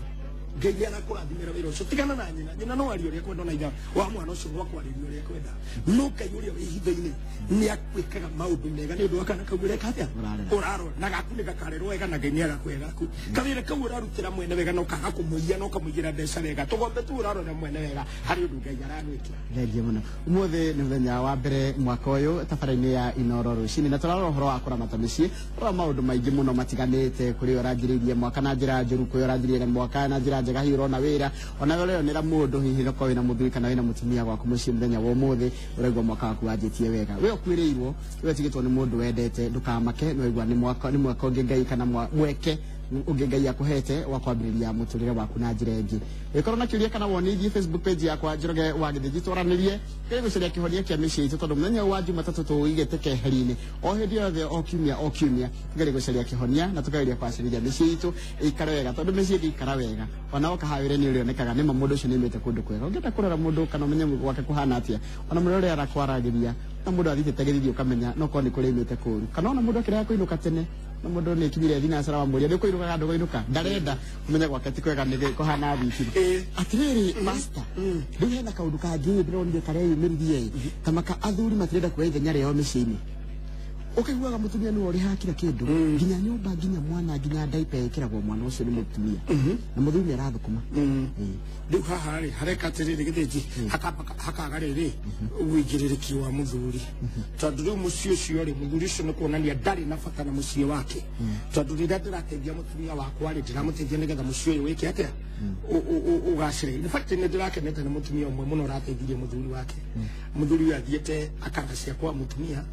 Ngai nĩ arakũrathimĩra wĩra ũcio. Tigana na nyina, nyina no arie ũrĩa kwenda, ona ithe wa mwana ũcio no akwarĩria ũrĩa kwenda, no Ngai ũrĩa wĩ hitho-inĩ nĩ akwĩkaga maũndũ mega nĩ ũndũ wa kana kau ũreka atĩa? Ũrarera. Ũrarora na gaku nĩ gakarerwo wega, na Ngai nĩ agakũhe gaku kawĩra kau ũrarutĩra mwene wega, na ũkaga kũmũiya na ũkamũigĩra mbeca wega, tũgombe tu ũrarora mwene wega, harĩ ũndũ Ngai aragwĩkĩra. Thengiũ mũno. Ũmũthĩ nĩ mũthenya wa mbere mwaka ũyũ tabarĩra-inĩ ya Inoro rũcinĩ, na tũrarora ũhoro wa kũramata mĩciĩ, ũrora maũndũ maingĩ mũno matiganĩte, kũrĩ ũranjĩrĩirie mwaka na njĩra njũru, kũrĩ ũranjĩrĩirie mwaka na njĩra njega, hihi ũrona wĩra, onawe ũreyonera mũndũ, hihi nokorwo wĩna mũthuri kana wĩna mũtumia gwaku mũciĩ mũthenya wa ũmũthĩ, ũraigua mwaka waku wanjĩtie wega. We ũkuĩrĩirwo, we ũtigĩtwo nĩ mũndũ wendete, ndũkamake, nĩ waigua nĩ mwaka ũngĩ Ngai kana mweke ũngĩ Ngai akũhete wa kwambĩrĩria mũtũrĩre waku na njĩra ĩngĩ. Ũngĩkorwo na kĩũria kana woni, thiĩ Facebook page yakwa Njoroge wa Gĩthĩnji, twaranĩrie kĩrĩ gũcaria kĩhonia kĩa mĩciĩ itũ, tondũ mũthenya ũyũ wa Jumatatũ tũũigĩte keheri-inĩ o hĩndĩ yothe, o kiumia o kiumia, tũgerie gũcaria kĩhonia na tũkageria kwacĩrithia mĩciĩ itũ ĩikare wega, tondũ mĩciĩ ĩngĩikara wega, ona woka haha wĩra nĩ ũrĩonekaga nĩma mũndũ ũcio nĩaumĩte kũndũ kwega. Ũngĩenda kũrora mũndũ kana ũmenye gwake kũhana atĩa, ona mũrĩa ũrĩa arakwaragĩria na mũndũ athiĩte gĩthithi, ũkamenya no korwo nĩ kũrĩa aumĩte kũru, kana ona mũndũ akĩrega kũinũka tene, na mũndũ nĩ kinyire thinacara wamũria nĩ ũkũinũka ndũkũinũka, ndarenda ũmenye gwake ti kwega, nĩ kũhana thitima. Atĩrĩrĩ master, rĩu hena kaũndũ kangĩ ndĩronire kareyumĩririe ta maka athuri matirenda kuoya ithenya rĩao mĩciĩ-inĩ. Ũkaiguaga mũtumia nĩwe ũrĩhaga kila kĩndũ, nginya nyũmba, nginya mwana, nginya ndaipa ĩkĩragwo mwana ũcio nĩ mũtumia, na mũthuri nĩ arathũkũma. Rĩu haha rĩ hareka atĩrĩrĩ gĩthĩnji, hakaga rĩrĩ ũigĩrĩrĩki wa mũthuri, tondũ rĩu mũciĩ ũcio rĩ, mũthuri ũcio nĩ kuonania ndarĩ na bata na mũciĩ wake, tondũ rĩrĩa ndĩrateithia mũtumia wakwa rĩ, ndĩramũteithia nĩgetha mũciĩ ũyũ wĩke atĩa? Ũgacĩre. In fact, nĩ ndĩrakenete nĩ mũtumia ũmwe mũno ũrateithirie mũthuri wake. Mũthuri ũyũ athiĩte akaracia kwa mũtumia,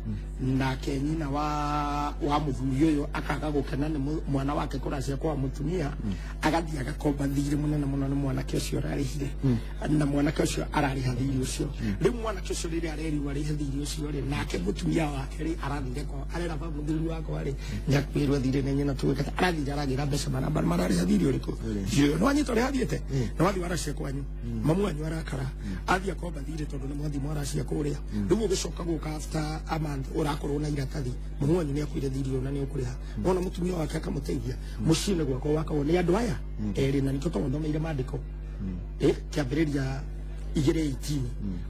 nake nyina wa mũthuri ũyũ akaga gũkena nĩ mwana wake kũracia kwa mũtumia, agathiĩ agakomba thirĩ mũnene mũno nĩ mwanake ũcio ũrarĩhire, na mwanake ũcio ararĩha thirĩ ũcio. Rĩu mwanake ũcio rĩrĩa arerirwo arĩhe thirĩ ũcio rĩ, nake mũtumia wake rĩ arathire kwa arera ba mũthuri wakwa rĩ nĩakuĩrwo thirĩ nĩ nyina tuĩkate, arathire aragĩra mbeca maramba mararĩha thirĩ ũrĩkũ? Nĩ wanyita ũrĩa athiĩte nĩ wathiĩ waracia kwanyu, mamu wanyu arakara, athiĩ akomba thirĩ tondũ nĩ mwathiĩ mwaracia kũrĩa. Rĩu ũgĩcoka gũka after a month, ũrakorwo na iratathi mamu wanyu nĩ akuire thirĩ ũyũ na nĩ ũkũrĩha. Wona mũtumia wake akamũteithia, mũciĩ nĩ gwakwo wakagwo nĩ andũ aya erĩ, na nĩkĩo tũgũthomeire maandĩko kĩambĩrĩria 2:18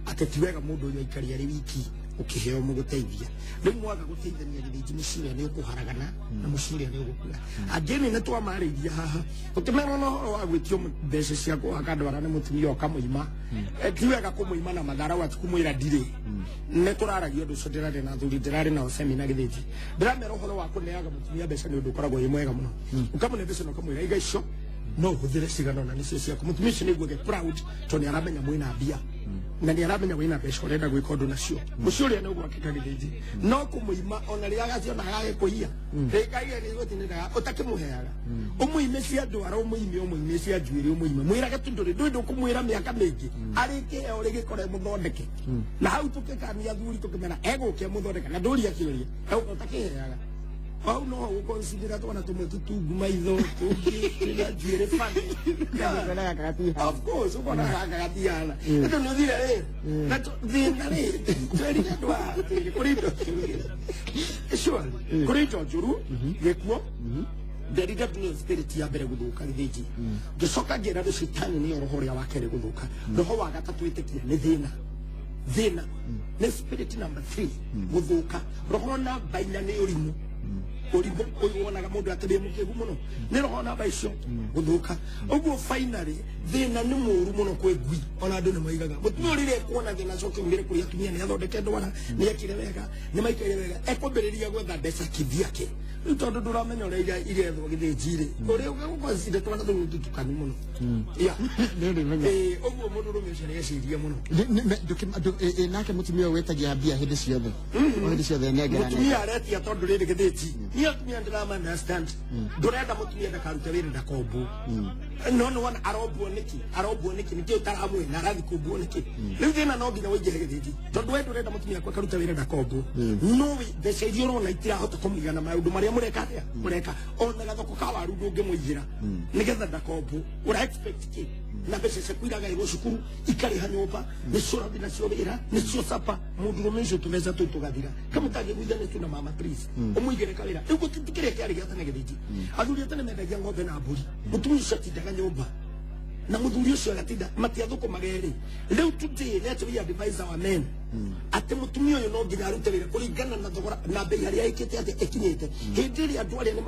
atĩ ti wega mũndũ ũyũ aikari arĩ wiki ũkĩheo mũgũteithia. Rĩu mwaga gũteithania gĩthĩnji, mũciĩ ũrĩa nĩ ũkũharagana na mũciĩ ũrĩa nĩ ũgũkua. Angĩ nĩ twamarĩirie haha tũkĩmerwo na ũhoro wa gwĩtio mbeca cia kũhaka ndwara nĩ mũtumia ũkamũima. Ti wega kũmũima na matharau ati kũmwĩra ndirĩ. Nĩ tũraragia ũndũ ũcio, ndĩrarĩ na athuri, ndĩrarĩ nao semina gĩthĩnji, ndĩramera ũhoro wa kũneaga mũtumia mbeca nĩ ũndũ ũkoragwo wĩ mwega mũno. Ũkamũne mbeca na ũkamwĩra iga icio. No ũhũthĩre cigana ona nĩcio ciaku. Mũtumia ũcio nĩaiguage proud tondũ nĩ aramenya mwĩna mbia na nĩ aramenya wĩna mbeca ũrenda gwĩka ũndũ nacio. Mũciĩ ũrĩa nĩ ũgwakĩka gĩthĩnji no kũmũima ona rĩrĩa agaciona agagĩkũiya rĩkaige nĩgũtinĩraga ũtakĩmũheaga. Ũmũime cia ndwara, ũmũime ũmũime cia njuĩrĩ, ũmũime mwĩrage tu ndũrĩ ndũrĩ ndũkũmwĩra mĩaka mĩingĩ arĩkĩheo rĩgĩkore mũthondeke. Na hau tũkĩkania athuri tũkĩmera egũke mũthondeke na ndũria kĩũria egũka ũtakĩheaga. Hau no gũconsidera twana tũmwe tũtungu maitho tũngĩ twĩna njuĩrĩ funny. Yeah. Of course, ukona gaka gatihana. Ĩndũ nĩ ũthire rĩ na thĩna rĩ twerire andũ aya atĩrĩrĩ, kũrĩ indo njũru surely kũrĩ indo njũru gĩkuo nderire nĩ spirit ya mbere gũthũka gĩthĩnji. Ngĩcoka ngĩra andũ citani nĩyo roho ũrĩa wa kerĩ gũthũka. Roho wa gatatũ ĩtĩkia nĩ thĩna. Thĩna nĩ spirit number 3 gũthũka. Roho namba 4 nĩ ũrimũ. Ũrimũ ũyũ wonaga mũndũ atĩ wĩ mũkĩgu mũno nĩ roho namba icio gũthũka. Ũguo finally thĩna nĩ mũru mũno kwĩ ngui. Ona andũ nĩ moigaga mũtumia ũrĩa ekuona thĩna acoke umĩre kũrĩ atumia nĩ athondeke ndwara nĩ ekire wega nĩ maikaire wega ekwambĩrĩria gwetha mbeca kivyake. Rĩu tondũ ndũramenya ũrĩa irethwo gĩthĩnji-rĩ ũrĩa ũgũconsider twana tũu tũtukanu mũno. Yeah. Ũguo mũndũrũme ũcio nĩ ecirie mũno. Nake mũtumia ũyũ wĩtagia mbia hĩndĩ ciothe. O hĩndĩ ciothe nengera. Mũtumia aretia tondũ rĩrĩ gĩthĩnji. Niĩ atumia ndĩrama understand. Ndũrenda mũtumia ndakarute wĩra ndakombwo. No nĩ wona arombwo nĩkĩ? Arombwo nĩkĩ? Nĩkĩ ũtaramwĩna arathiĩ kũmbwo nĩkĩ? Rĩu thĩna no nginya ũingĩre gĩthĩnji. Tondũ we ndũrenda mũtumia waku akaruta wĩra ndakombwo. No mbeca iria ũrona itirahota kũmũigana maũndũ marĩa mũreka atĩa? Mũreka. Ona gathoko ka waru ndũngĩmũigĩra nĩgetha ndakombwo. Ũra expect kĩ? Na mbeca ciaku iragaĩrwo cukuru, ikarĩha nyũmba, nĩcio ũrathiĩ nacio wĩra, nĩcio sapa. Mũndũrũme ũcio tũbeca tũu tũgathira. Kamũtangĩguithanĩtio na mama please. Ũmũigĩre kawĩra. Rĩu gũtirĩ kĩrĩa kĩarĩ gĩa tene gĩthĩnji. Athuri a tene mendagia ng'ombe na mbũri. Mũtumia ũcio atindaga nyũmba na mũthuri ũcio agatinda matiathũkũmaga erĩ. Rĩu today let we advise our men atĩ mũtumia ũyũ no nginya arute wĩra kũringana na thogora na bei harĩa ĩkĩte atĩ ĩkinyĩte. Hĩndĩ ĩrĩa andũ arĩa nĩ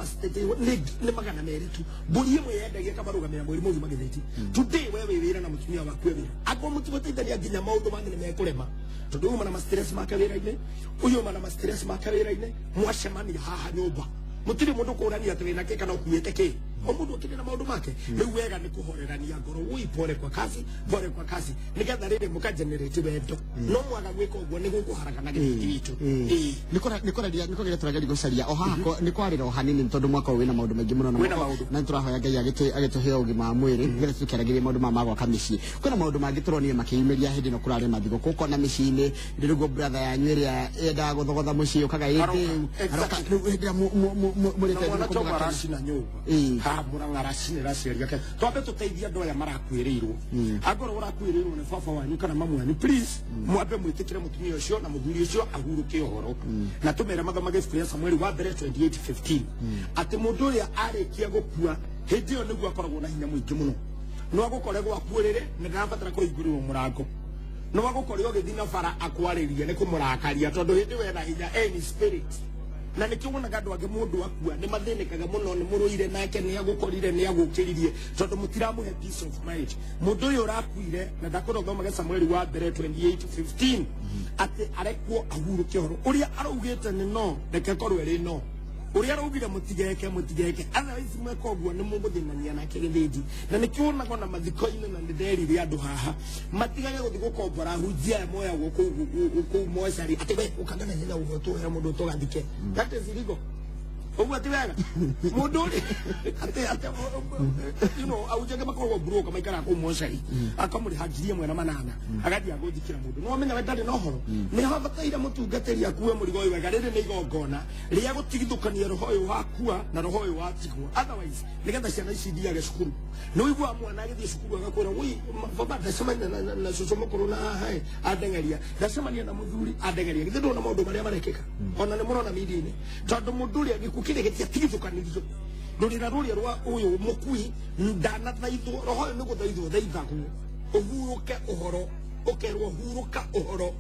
nĩ 200 tu mbũri ĩmwe yendagia ĩkamarũgamĩra mweri mũgima gĩthĩnji. Today we wĩ wĩra na mũtumia waku e wĩra. Angĩkorwo mũtigũteithania nginya maũndũ mangĩ nĩ mekũrema. Tondũ ũyũ uma na ma stress make wĩra-inĩ, ũyũ uma na ma stress make wĩra-inĩ, mwacemania haha nyũmba. Mũtirĩ mũndũ kũrania atĩ wĩna kĩ kana ũkuĩte kĩ. O mũndũ akĩrĩ na maũndũ make. Rĩu wega nĩ kũhorerania ngoro. Woi pole kwa kazi, pole kwa kazi. Nĩgetha rĩrĩ mũka generate wendo. No mwaga gwĩka ũguo nĩ gũkũharagana gĩthĩnji gitũ. Nĩ kũraria nĩ kũgeria tũrageria gũcaria o haha nĩ kwarĩra o hanini tondũ mwaka ũyũ wĩna maũndũ maingĩ mũno na Wĩna maũndũ. Na nĩtũrahoya Ngai agĩtũhe ũgima wa mwĩrĩ nĩgetha tũkĩaragĩrie maũndũ maya ma gwaka mĩciĩ. Kwĩna maũndũ mangĩ tũronire makĩyumĩria hĩndĩ ĩno kũrarĩ mathigũkũ ũkona mĩciĩ-inĩ rĩu brother yanyu ĩrĩa yendaga gũthogotha mũciĩ ũkaga ĩndĩ Aroka, rĩu hĩndĩ ĩrĩa mũrĩte na mwana thigũkũ togo mũgakena. aracina nyũmba ha mũrang'a aracinĩra aciari ake. Twambe tũteithie andũ aya marakuĩrĩirwo. Angorwo ũrakuĩrĩirwo nĩ baba wanyu kana mamu wanyu, please mwambe mwĩtĩkĩre mũtumia ũcio na mũthuri ũcio ahurũke ũhoro. Na tũmere mathomage ibuku rĩa Samueli wa mbere 28:15 atĩ mũndũ ũrĩa arĩkia gũkua hĩndĩ ĩyo nĩguo akoragwo na hinya mũingĩ mũno. No agũkore gwaku ũrĩrĩ na ndarabatara kũhingũrĩrwo mũrango. No agũkore ũgĩthiĩ na bara akwarĩrie nĩ kũmũrakaria tondũ hĩndĩ ĩyo ena hinya any spirit. Na nĩkĩo wonaga andũ angĩ mũndũ akua nĩ mathĩnĩkaga mũno, nĩ mũrũire nake, nĩ agũkorire, nĩ agũkĩririe tondũ mũtiramũhe peace of mind. Mũndũ ũyũ ũrakuire na ndakwĩra ũthomage Samueli wa mbere 28:15 atĩ arekwo ahurũke ũhoro. Ũrĩa araugĩte nĩ no, reke korwo ĩrĩ no. Ũrĩa araugire mũtigeke, mũtigeke. Otherwise mweka ũguo nĩ mũgũthĩnania nake gĩthĩnji. Na nĩkĩo wonaga ona mathiko-inĩ na nĩ nderire andũ haha matigage gũthiĩ gũkombora hunjia aya moyagwo kũu mocarĩ atĩ we ũkangana hinya ũguo tũhe mũndũ tũgathike. That is illegal. Ũguo ti wega. Mũndũ ũrĩ atĩ atĩ you know ahunjia makoragwo broke maikaraga kũu mocarĩ akamũrĩha 1800 agathiĩ agũthikĩra mũndũ. No amenya we ndarĩ na ũhoro. Nĩ habataire mũtungatĩri akue mũrigo ũyũ wega. Rĩrĩ nĩ igongona rĩa gũtigithũkania roho ũyũ wakua na roho ũyũ watigwo. Otherwise nĩgetha ciana ici ithiage cukuru. Nĩ ũiguaga mwana agĩthiĩ cukuru agakwĩra woi baba ndacemania na cũcũ mũkũrũ na haha andeng'eria, ndacemania na mũthuri andeng'eria. Githĩ ndũrona maũndũ marĩa marekĩka? Ona nĩ mũrona media-inĩ. Tondũ mũndũ ũrĩa gĩkuũ kĩrĩa gĩtiatigithũkanirio. Rũrĩra rũrĩa rwa ũyũ mũkui ndanathaithwo, roho ũyũ nĩ gũthaithwo thaithagwo. Ũhurũke ũhoro, ũkerwo hurũka ũhoro,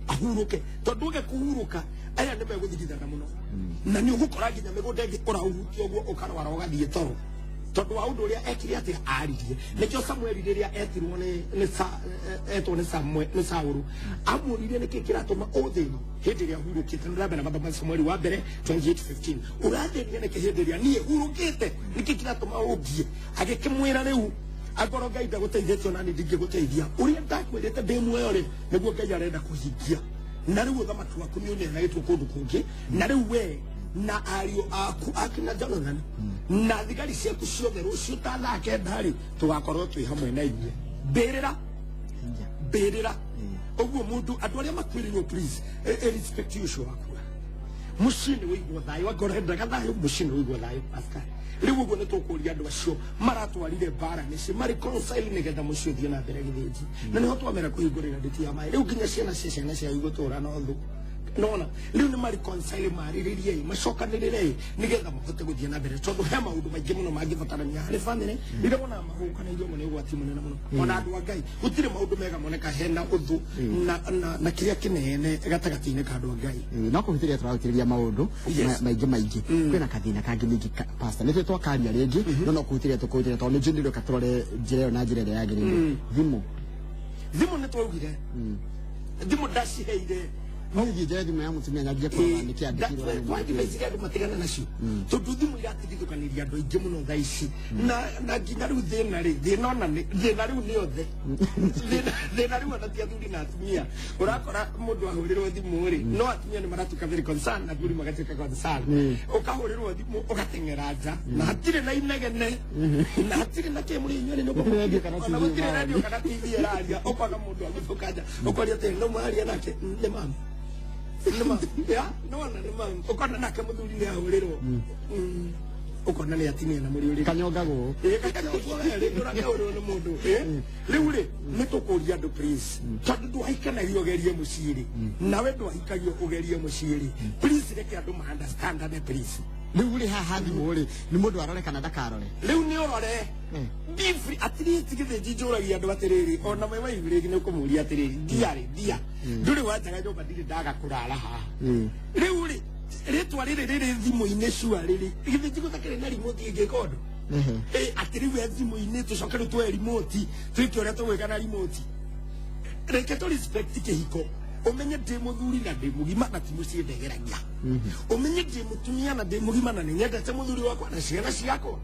ahurũke. Tondũ ũge kũhurũka aya nĩ megũthigithana mũno. Na nĩ ũgũkora nginya mĩgũnda ĩngĩ ũrahutia ũguo ũkarwara ũgathiĩ toro. Tondu wa undu uria ekire atia aririe. Nikio Samuel riria etirwo ni ni etwo ni Samuel ni Saulu. Amuririe niki kiratuma uthini hindi ria hurukite. Ndambere mathomo Samuel wa mbere 28:15. Urathinia niki hindi ria nie hurukite niki kiratuma ungie. Agikimwira riu angorwo Ngai ndagũteithĩtie ona niĩ ndingĩgũteithia. Ũrĩa ndakwĩrĩte ndĩ muoyo rĩ nĩguo Ngai arenda kũhingia. Na rĩu ũthamaki waku nĩ ũneanagĩtwo kũndũ kũngĩ. Na rĩu we na ariũ aku akina Jonathan na thigari ciaku ciothe rũciũ ta thaa kenda rĩ tũgakorwo twĩ hamwe na inyuĩ. Mbĩrĩra mbĩrĩra. Ũguo mũndũ andũ arĩa makuĩrĩirwo please respect ũcio wakua. Mũciĩ nĩ wĩigua thayũ, angorwo endaga thayũ mũciĩ nĩ wĩigua thayũ Pascal. Rĩu ũguo nĩ tũkũria andũ acio maratwarire mbara mĩciĩ mareconcile nĩgetha mũciĩ ũthiĩ na mbere gĩthĩnji. Na nĩho twamera kũhingũrĩra ndĩti ya maĩ. Rĩu nginya ciana cia ciana cia igũtũra no thũ. Nona rĩu nĩ mareconcile marĩrĩrie macokanĩrĩre nĩgetha mahote gũthiĩ na mbere tondũ he maũndũ maingĩ mũno mangĩbatarania harĩ family. Rĩrĩa wonaga mahũkanĩirio mũno nĩ ũgwati mũnene mũno. Ona andũ a Ngai gũtirĩ maũndũ mega moneka hena ũthũ na kĩrĩa kĩnene gatagatĩ-inĩ ka andũ a Ngai. No kũhĩtĩria tũrahĩtĩrĩria maũndũ maingĩ maingĩ. Kwĩna kathĩna kangĩ ningĩ pastor nĩ twakaria rĩngĩ no no kũhĩtĩria tũkũhĩtĩria tondũ nĩ njũĩ nĩ tũrore njĩra ĩyo na njĩra ĩrĩa yagĩrĩire. Thimũ thimũ nĩ twaugire thimũ ndaciheire nĩ njĩra thimũ ya mũtumia nyanjie kũrora nĩ kĩandĩkirwo twathimũ andũ matigana nacio tondũ thimũ iratigithũkanĩria andũ aingĩ mũno thaa ici na nginya rĩu thĩna rĩ thĩna ona thĩna rĩu nĩ othe thĩna rĩu ona ti athuri na atumia. Ũrakora mũndũ ahũrĩrwo thimũ rĩ no atumia nĩ maratuĩka very concerned na athuri magatuĩka concerned. Ũkahũrĩrwo thimũ ũgateng'era nja na hatirĩ na inegene na hatirĩ na kĩ mũrĩ inyuĩ nĩ gũtirĩ radio kana TV ĩraria ũkona mũndũ agĩthũka nja ũkoria atĩrĩ no mwaria nake nĩ mama nĩ ya nona nĩ mama ũkona nake mũthuri nĩ ahũrĩrwo ũkona nĩ atinia na mũrĩ ũrĩrĩ kanyongagwo kanyongagwo rĩngĩ ũrakahũrĩrwo nĩ mũndũ. Rĩu rĩ nĩ tũkũria andũ please tondũ ndwahikanagio ũgerie mũciĩ rĩ nawe ndwahikagio ũgerie mũciĩ rĩ please reke andũ ma understand ane please. Rĩu rĩ haha thimũ rĩ nĩ mũndũ arore kana ndakarore? Rĩu nĩ ũrore be free at least gĩthĩnji njũragia andũ atĩrĩrĩ ona mwe waihu rĩngĩ nĩ ũkũmũria atĩrĩrĩ ndia rĩ ndia ndũrĩ wanjaga nyũmba ndirĩ ndaga kũrara haha. Rĩu rĩ rĩtwa rĩrĩ rĩrĩ thimũ-inĩ cua rĩrĩ gĩthĩnji gũtakĩrĩ na remote ĩngĩka ũndũ atĩ rĩu e thimũ-inĩ tũcoke rĩu tuoe remote twĩke ũrĩa tũgwĩka na remote. Reke tũ respect kĩhiko. Ũmenye ndĩ mũthuri na ndĩ mũgima na ti mũciĩ ndegeragia. Ũmenye ndĩ mũtumia na ndĩ mũgima na nĩ nyendete mũthuri wakwa na ciana ciakwa.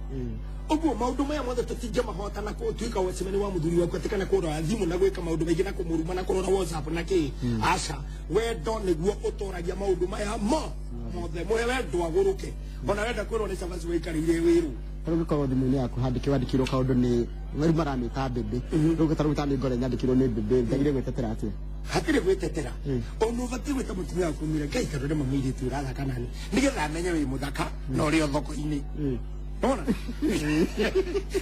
Ũguo maũndũ maya mothe tũtingĩmahota na gũtuĩka watchman wa mũthuri waku atĩ kana kũrora thimũ na gwĩka maũndũ maingĩ na kũmũruma na kũrora WhatsApp na kĩ. Aca wendo nĩguo ũtoragia maũndũ maya mothe. Mũhe wendo agũrũke. Ona wenda kwĩrwo nĩ cabaci waikarĩire wĩrwo. Rĩu gĩkorwo thimũ-inĩ yaku wandĩkirwo kaũndũ nĩ rĩu maramĩta mbĩmbĩ. Rĩu tarĩu ta nĩ ngore nyandĩkirwo nĩ mbĩmbĩ njagĩrĩire gwĩtetera atĩa? Hatirĩ gwĩtetera. Ona ũbatiĩ gwĩta mũtumia waku ũmwĩre Ngai tondũ nĩ mũirĩtu ũrathaka nani nĩgetha amenye wĩ mũthaka na ũrĩ o thoko-inĩ. Nona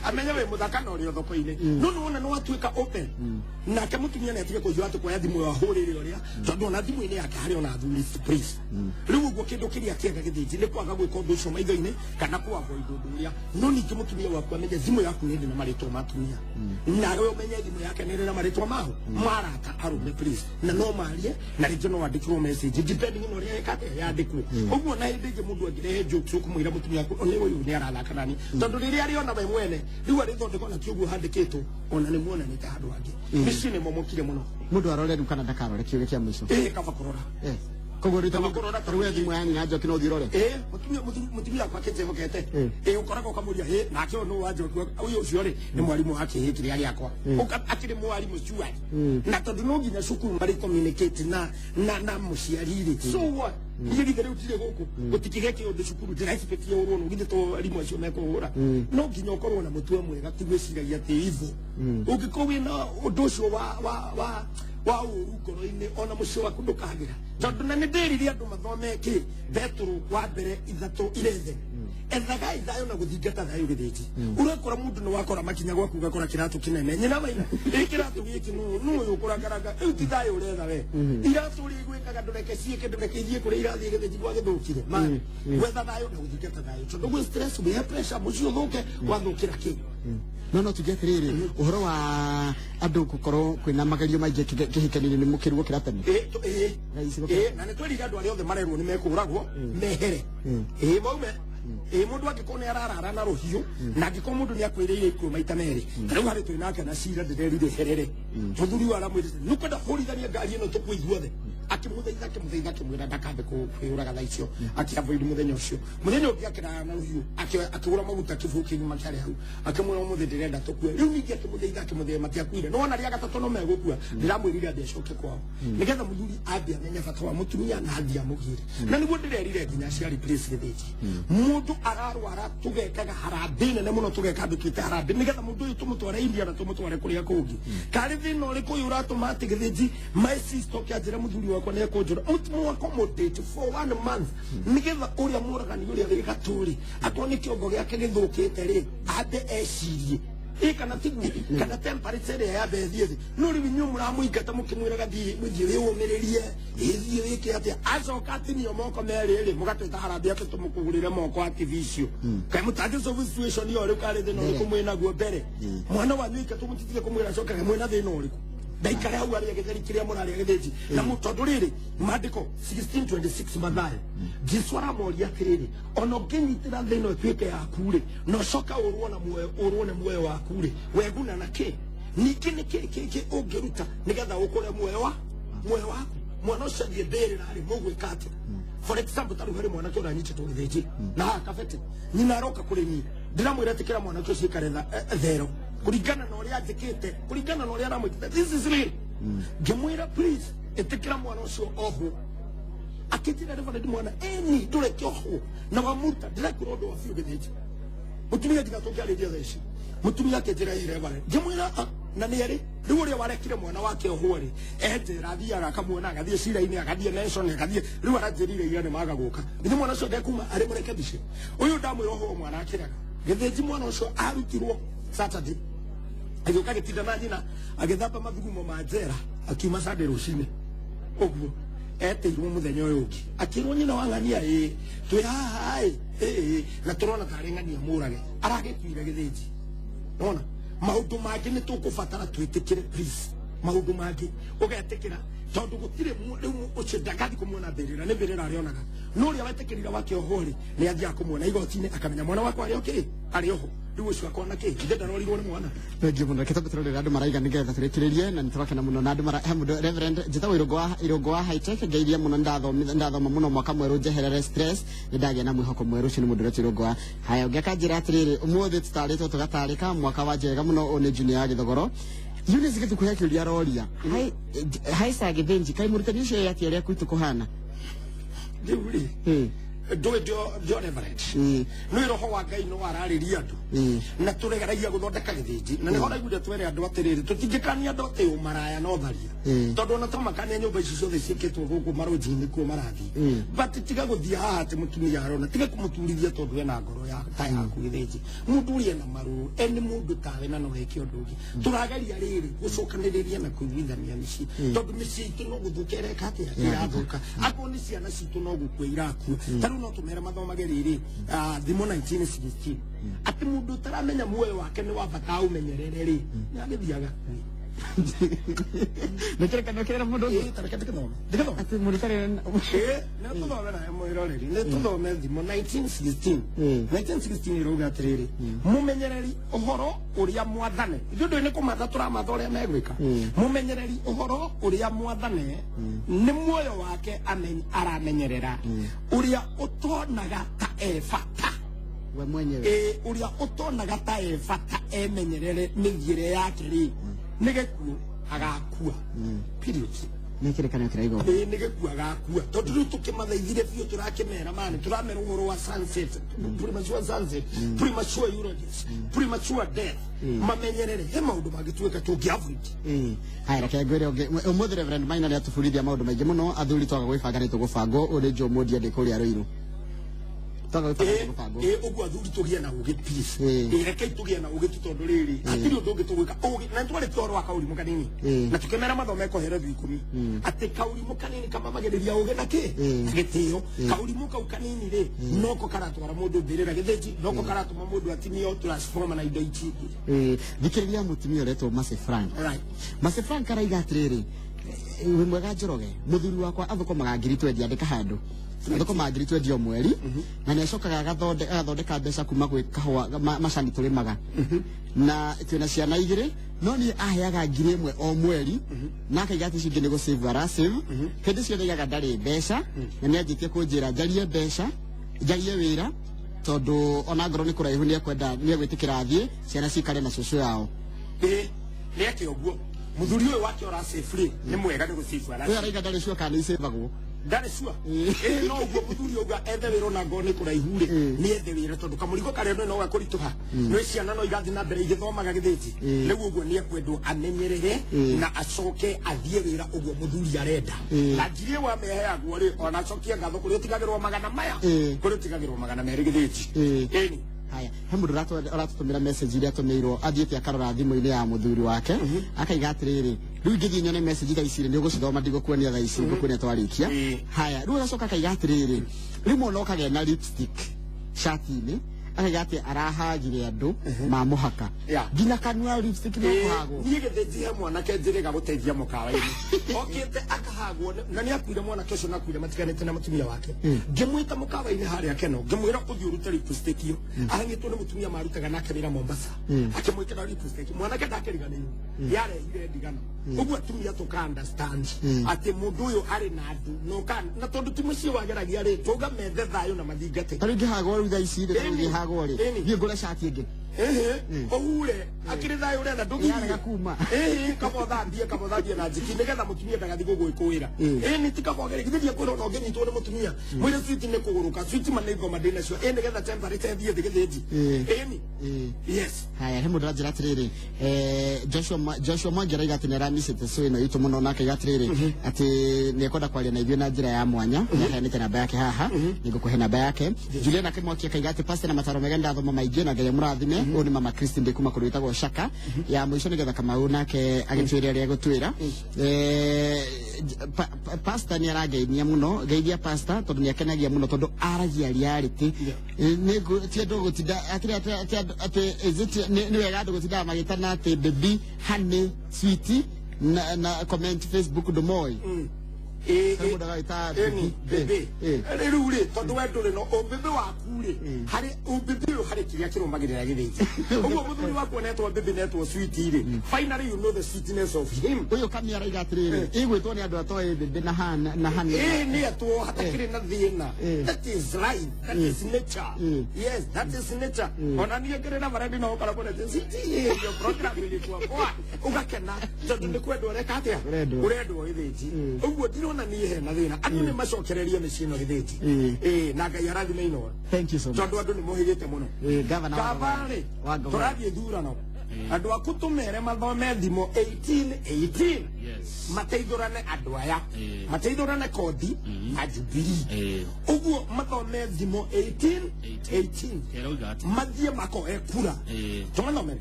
amenye wĩ mũthaka na ũrĩ o thoko-inĩ. No nĩwona nĩ watuĩka open nake mũtumia nĩ atige kũhiũha atĩ kuoya thimũ ĩyo ahũrĩre ũrĩa tondũ ona thimũ-inĩ yake harĩ ona athuri please. Rĩu ũguo kĩndũ kĩrĩa kĩega gĩthĩnji nĩ kwaga gwĩka ũndũ ũcio maitho-inĩ kana kũ avoid ũndũ ũrĩa. No ningĩ mũtumia waku amenye thimũ yaku nĩ ĩrĩ na marĩtwa ma atumia nawe ũmenye thimũ yake nĩ ĩrĩ na marĩtwa mao marata arũme please na no marie na rĩngĩ no wandĩkĩrwo message depending on ũrĩa ĩka atĩa yandĩkwo. Ũguo na hĩndĩ ĩngĩ mũndũ angĩrehe jokes ũkũmwĩra mũtumia waku nĩ ũyũ nĩ arathaka nani tondũ rĩrĩa arĩona we mwene rĩu arĩthondeka ona ti ũguo handĩkĩtwo ona nĩ muonanĩte handũ hangĩ. Mĩciĩ nĩ momokire mũno. Mũndũ arore rĩu kana ndakarore kĩũria kĩa mũico? Kaba kũrora. Koguo rĩu tarĩu we thimũ ya nyina Njoki no ũthiĩ ũrore? Mũtumia wakwa akĩnjĩhokete. Ũkoraga ũkamũria nake ũyũ nũ wa Njoki ũyũ ũcio rĩ nĩ mwarimũ wa kĩhĩ kĩrĩa gĩakwa. Akĩrĩ mwarimũ cuari. Na tondũ no nginya cukuru marĩ communicate na na mũciari rĩ. So what? Niĩ githĩ rĩu ndirĩ gũkũ gũtikĩgĩa kĩũndũ cukuru ndĩra expect ũrwo no githĩ to arimũ acio mekũhũra. No nginya ũkorwo na mũtwe mwega ti gwĩciragia atĩ ivo. Ũngĩkorwo wĩna ũndũ ũcio wa ũru ngoro-inĩ ona mũciĩ waku ndũkagĩra. Tondũ na nĩ ndĩrire andũ mathome kĩ Petero wa mbere 3:11. Ethagai thayũ na gũthingata thayũ gĩthĩnji. Ũrakora mũndũ nĩ wakora makinya gwaku ũgakora kĩratũ kĩnene. Nyina maina ĩ kĩratũ gĩkĩ nũ ũyũ ũkũrangaranga rĩu ti thayũ ũretha we. Iratũ ũrĩa igwĩkaga ndũreke ciĩke ndũreke ithiĩ kũrĩa irathiĩ gĩthĩnji gwagĩthũkire. Gwetha thayũ na gũthingata thayũ tondũ gwĩ stress wĩ pressure mũciĩ ũthũke wathũkĩra kĩ. No tuge atĩrĩrĩ ũhoro wa andũ gũkorwo kwĩna magerio maingĩ kĩhikanio-inĩ nĩ mũkĩru gũkĩra tene. Na nĩ twerire andũ arĩa othe marerwo nĩ mekũragwo mehere. Maume. Ĩ mũndũ angĩkorwo nĩ ararara na rũhiũ, na angĩkorwo mũndũ nĩ akwĩrĩire ikuũ maita merĩ, ta rĩu harĩ twĩ nake na cira ndĩrerire herere, mũthuri ũyũ aramwĩrĩte nĩũkwenda hũrithania ngari ĩno tũkue ithuothe. Akĩmũthaitha, akĩmũthaitha, akĩmwĩra ndakambe kwĩyũraga thaa icio, akĩavoid mũthenya ũcio. Mũthenya ũngĩ akĩrara na rũhiũ, akĩgũra maguta kĩbũyũ kĩgima kĩarĩ hau, akĩmwĩra ũmũthĩ ndĩrenda tũkue. Rĩu ningĩ akĩmũthaitha, akĩmũthaitha, matiakuire. Nĩwona rĩa gatatũ no megũkua, ndĩramwĩrire ambe acoke kwao nĩgetha mũthuri ambe amenye bata wa mũtumia na athiĩ amũgĩre. Na nĩguo ndĩrerire nginya aciari, please, Gĩthĩnji, mũndũ ararwara tũgekaga harambĩ nene mũno, tũgeka andũ twĩte harambĩ nĩgetha mũndũ ũyũ tũmũtware India na tũmũtware kũrĩa kũngĩ. Karĩ thĩna ũrĩkũ ũyũ ũratũma atĩ Gĩthĩnji my sister ũkĩanjĩra mũthuri wakwa nĩ ekũnjũra? Mũtimũ accommodate for one month nĩgetha ũrĩa mũragani ũrĩa wĩ gatũrĩ akorwo nĩ kĩongo gĩake gĩthũkĩte rĩ, ambe ecirie ĩ kana tiguo, kana temperature ĩrĩa yambe ĩthiĩ thĩ. No rĩu inyuĩ mũramũingata mũkĩmwĩraga thiĩ mũthiĩ wĩyũmĩrĩrie, ĩthiĩ wĩke atĩa, acoka atinio moko merĩ rĩ, mũgatwĩta harambĩ atĩ tũmũkũgũrĩre moko artificial. Kaĩ mũtangĩ solve situation ĩyo rĩu? Karĩ thĩna ũrĩkũ mwĩnaguo mbere? Mwana wanyu aikatwo mũtitige kũmwĩra acokage, mwĩna thĩna ũrĩkũ? Ndaikare hau arĩa gĩtheri kĩrĩa mũrarĩa Gĩthĩnji na tondũ rĩrĩ maandĩko 1626 Mathayo, Jesu aramoria atĩrĩrĩ, ona ũngĩnyitĩra thĩ ĩno ĩtuĩke yaku rĩ, na ũcoka ũrwo na muoyo, ũrwo nĩ muoyo waku rĩ, weguna na kĩ? Ningĩ nĩ kĩ kĩngĩ ũngĩruta nĩgetha ũkũre muoyo waku? Mwana ũcio athiĩ mbĩrĩra rĩ, mũgwĩka atĩa? For example, ta rĩu harĩ mwanake ũranyitĩtwo Gĩthĩnji na haha kabete, nyina aroka kũrĩ niĩ, ndĩramwĩra ĩtĩkĩra mwanake ũcio ikare thero kũringana na ũrĩa anjĩkĩte, kũringana na ũrĩa aramwĩkĩte. This is real. Ngĩmwĩra, please, ĩtĩkĩra mwana ũcio ohwo. Akĩnjĩra, Reverend, mwana ĩni ndũreke ohwo na wamuruta ndĩrekũra ũndũ wa biũ. Gĩthĩnji, mũtumia nginya tũngĩarĩria thaa ici, mũtumia akĩnjĩra, ĩ Reverend, ngĩmwĩra, "Ah, na nĩ erĩ rĩu ũrĩa warekire mwana wake ohwo rĩ, enjera athiaga akamuona, agathiĩ cira-inĩ, agathiĩ mention, agathiĩ rĩu aranjĩrire ira nĩ maga gũka nĩ mwana ũcio ndekuma arĩ mũrekebice ũyũ ndamwĩra ohwo mwana akĩrega. Gĩthĩnji, mwana ũcio arutirwo Saturday, agĩũka agĩtinda na nyina, agĩthamba mathugumo ma njera, akiuma Sunday rũcinĩ ũguo etĩirwo mũthenya ũyũ ũngĩ, akĩrwo nyina wa ng'ania, ĩ twĩ haha ĩ ĩ na tũrona tarĩ ng'ania mũrage aragĩkuire. Gĩthĩnji, nona maũndũ mangĩ nĩ tũkũbatara twĩtĩkĩre, please. Maũndũ mangĩ ũgetĩkĩra tondũ gũtirĩ rĩu ũcio ndagathi kũmuona mbĩrĩra, nĩ mbĩrĩra arĩonaga. No ũrĩa wetĩkĩrire wake oho rĩ, nĩ athiaga kũmuona igoti-inĩ, akamenya mwana wakwa arĩ okĩ arĩ oho. Rĩu ũcio akona kĩ ithe ndarorirwo nĩ mwana. Thengiũ mũno. Reke twambe tũrorere andũ maraiga nĩgetha tũrĩkĩrĩrie, na nĩtũrakena mũno na andũ mara he mũndũ. Reverend, njĩtagwo Irũngũ wa High Tech, ngeithia mũno, nĩndathoma mũno mwaka mwerũ, njeherere stress, nĩndagĩa na mwĩhoko mwerũ. Ũcio nĩ mũndũ ũretwo Irũngũ wa haya. Ũngĩ akanjĩra atĩrĩrĩ, ũmũthĩ tũtarĩtwo tũgatarĩka mwaka wa njega mũno. Ũyũ nĩ Junior ya Gĩthogoro. Eunice Gĩtukũ he kĩũria aroria, hai sa Gĩthĩnji, kaĩ mũrutani ũcio ĩ atĩa ũrĩa kwitũ kũhana? Rĩu rĩ, ndũĩ ndio Reverend, nĩ roho wa Ngai no ararĩria andũ na tũregeragia gũthondeka Gĩthĩnji, na nĩho raiguire twere andũ atĩrĩrĩ, tũtingĩkania andũ atĩ ũmaraya no tharia, tondũ ona twamakania nyũmba ici ciothe ciĩkĩtwo gũkũ marũnji-inĩ kuo marathiĩ. But tiga gũthiĩ haha atĩ mũtumia arona, tiga kũmũturithia tondũ ena ngoro ya ta yaku. Gĩthĩnji, mũndũ ũrĩa ena marũrũ ene mũndũ tawe na no eke ũndũ ũngĩ. Tũrageria rĩrĩ gũcokanĩrĩria na kũiguithania mĩciĩ, tondũ mĩciĩ itũ no gũthũka ĩreka atĩa, ĩrathũka. Akorwo nĩ ciana citũ no gũkua irakua. Ta rĩu no tũmere mathomage rĩrĩ, Thimo 1916, atĩ mũndũ ũtaramenya muoyo wake nĩ wa bata aũmenyerere rĩ, nĩ agĩthiaga kue. Nĩkĩrĩkanĩro kĩrĩa mũndũ ũguo? Ĩĩ, ta reke ndĩgĩthome, ndĩgĩthome. Atĩ mũndũ ũtarĩ Ĩĩ, nĩ tũthome na mwĩroreri, nĩ tũthome Thimo 1916. 1916 ĩrauga atĩrĩrĩ, mũmenyereri ũhoro ũrĩa mwathane, ithuĩ ndũĩ nĩ kũmatha tũramatha ũrĩa megwĩka. Mũmenyereri ũhoro ũrĩa mwathane nĩ muoyo wake aramenyerera, ũrĩa ũtonaga ta e bata we mwenyewe. Ĩ, ũrĩa ũtonaga ta e bata emenyerere mĩthiĩre yake rĩ, nĩ gĩkuũ agakua, period. Nĩ kĩrĩkanĩro kĩraiga ũguo. Ĩ, nĩ gĩkuũ agakua, tondũ rĩu tũkĩmathaithire biũ, tũrakĩmera mani, tũramera ũhoro wa sunset, premature sunset, premature eulogies, premature death. Mamenyerere he maũndũ mangĩtuĩka tũngĩ avoid. Ĩĩ. Haya, reke ngwĩre ũngĩ. Ũmũthĩ Reverend Maina nĩ atũbundithia maũndũ maingĩ mũno. Athuri, twaga gwĩbanga nĩ tũgũbangwo. Ũyũ nĩ Joe Mũndia ndĩ kũrĩa Rũirũ. Twaga gwĩbanga nĩ tũgũbangwo. Ĩ, ũguo athuri tũgĩe na ũgĩ, please. Ĩ, rekei tũgĩe na ũgĩ tu, tondũ rĩrĩ hatirĩ ũndũ ũngĩ tũgwĩka ũgĩ na nĩtwarĩtie ũhoro wa kaũrimũ kanini na tũkĩmera mathome Koherethu 10, atĩ kaũrimũ kanini kamamagĩrĩria ũgĩ na kĩ na gĩtĩo. Kaũrimũ kau kanini rĩ, noko karatwara mũndũ mbĩrĩra. Gĩthĩnji, noko karatũma mũndũ atinio transformer na indo ici ingĩ. Ĩĩ, thikĩrĩria mũtumia ũretwo Mercy Frank. Alright. Mercy Frank araiga atĩrĩrĩ, Wĩ mwega Njoroge, mũthuri wakwa athũkũmaga ngiri 20, andĩka handũ, athũkũmaga ngiri 20 o mweri, na nĩ acokaga agathondeka mbeca kuma gwĩ kahũa macani tũrĩmaga, na twĩna ciana igĩrĩ, no niĩ aheaga 1,000 o mweri, na akaiga atĩ icio ingĩ nĩ gũsave arasave. Hĩndĩ ciothe aigaga ndarĩ mbeca, na nĩ anjĩtie kũnjĩra njarie mbeca, njarie wĩra, tondũ ona ngorwo nĩ kũraihu nĩ ekwenda, nĩ egwĩtĩkĩra athiĩ, ciana cikare na cũcũ yao. Ĩ nĩ eke ũguo mũthuri ũyũ wake ũrasave rĩ, nĩ mwega, nĩ gũsave ũyũ arasave. Araiga ndarĩ sure kana nĩ icĩvagwo. Ndarĩ sure. Ĩ no ũguo mũthuri ũguo ethe wĩra, ona ngorwo nĩ kũraihu rĩ, nĩ ethe wĩra, tondũ kamũrigo karĩa no gakũritũha, nĩ ciana no igathiĩ na mbere igĩthomaga gĩthĩnji. Rĩu ũguo nĩ ekwendwo amenyerere na acoke athiĩ wĩra ũguo mũthuri arenda, na ngiri ĩyo ameheagwo rĩ, ona acokie ngatho kũrĩa ũtigagĩrwo magana maya, kũrĩa ũtigagĩrwo 200 gĩthĩnji. Ĩni. Haya, he mũndũ ũratũtũmĩra message iria atũmĩirwo, athiĩte akarora thimũ-inĩ ya mũthuri wake, akaiga atĩrĩrĩ, rĩu ingĩthiĩ nyone message thaa ici rĩ, nĩ ũgũcithoma, ndigũkuonia thaa ici, ngũkuonia twarĩkia. Haya, rĩu agacoka akaiga atĩrĩrĩ, rĩmwe ona ũkagĩa na lipstick cati-inĩ, akaiga atĩ arahagire andũ ma mũhaka nginya kanua lipstick nĩ ũkũhagwo. Niĩ gĩthĩnji he mwanake njĩrĩga gũteithia mũkawa-inĩ, okĩte akahagwo na nĩ akuire mwanake ũcio, na akuire matiganĩte na mũtumia wake. Ngĩmwĩta mũkawa-inĩ harĩa Keno, ngĩmwĩra ũthiĩ ũrute lipstick ĩyo ahang'ĩtwo nĩ mũtumia marutaga nake wĩra Mombasa, akĩmwĩkĩra lipstick, mwanake ndakĩriganĩirwo, yarehire ndigano. Ũguo atumia tũka understand atĩ mũndũ ũyũ arĩ na andũ na tondũ ti mũciĩ wageragia rĩ, tũga methe thayũ na mathingate. Ta rĩu ingĩhagwo rĩu thaa ici rĩ, ta rĩu ingĩhagwo rĩ, thiĩ ngũre cati ĩngĩ. Ehe, ũhure akĩrĩ thayũ ũretha. Yarega Ndũgirie kuma. Ĩhĩ, kaba ũthambie na njiki nĩgetha mũtumia ndagathiĩ gũgwĩkũĩra. Ĩni ti kaba ũgerie githĩ ndiakwĩra ona ũngĩnyitwo nĩ mũtumia, mwĩre sweet nĩ kũgũrũka, sweet ma nĩ ngoma ndĩnacio, ĩ nĩgetha temperature ĩthiĩ thĩ gĩthĩnji. Ĩni. Yes. Haya, he mũndũ aranjĩra atĩrĩrĩ, Joshua Mwangi araiga atĩ nĩ aramicĩte show ĩno itũ mũno, na akaiga atĩrĩrĩ atĩ nĩ ekwenda kwaria na ithuĩ na njĩra ya mwanya, nĩ aheanĩte namba yake haha, nĩ ngũkũhe namba yake. Juliana Kĩmwaki akaiga atĩ pastor na mataro mega, ndathoma maingĩ, na Ngai amũrathime. Ũyũ nĩ mama Christine ndĩ kuma kũndũ gwĩtagwo Shaka. Ya mũico nĩgetha Kamau nake agĩtwĩre ũrĩa egũtwĩra. Pastor nĩ arangeithia mũno, geithia pastor tondũ nĩ akenagia mũno tondũ aragia reality. Ti andũ gũtinda atĩ is it nĩ wega andũ gũtindaga magĩtana atĩ baby, honey, sweetie, na comment Facebook ndũmoĩ. Ĩ. He mũndũ agagĩta Ĩni. Baby. Bĩbĩ, rĩu rĩ, tondũ we ndũrĩ no ũmbĩbĩ waku rĩ, harĩ ũmbĩbĩ ũyũ harĩ kĩrĩa kĩrũmagĩrĩra gĩthĩnji ũguo mũthuri waku onetwo bĩbĩ netwo sweet rĩ, finally you know the sweetness of him. Ũyũ kami araiga atĩrĩrĩ, ĩgwĩtwo nĩ andũ atoĩ baby na hana na honey. Ĩ nĩ etwo hatakĩrĩ na thĩna. That is life, that is nature. Yes, that is nature. Ona niĩ ngĩrĩ na barandi no ũkoragwo na sweet, hiyo program ilikuwa poa, ũgakena tondũ nĩ kwendwo ũreka atĩa? Ũrendwo. Ũrendwo gĩthĩnji. Ũguo ndirona niĩ hena thĩna, andũ nĩ macokererie mĩciĩ ĩno gĩthĩnji. Ĩ na Ngai arathime ino. Thank you so much. Tondũ andũ nĩ mohĩgĩte mũno. Governor wa Kabarĩ wa Governor. tũrathiĩ thurano, andũ aku tũmere mathome thimo 1818. Mateithũrane andũ aya, mateithũrane kodi na Jubilee. Ũguo mathome thimo 1818. Kerauga atĩ Mathiĩ makoe kura. Tũmathomere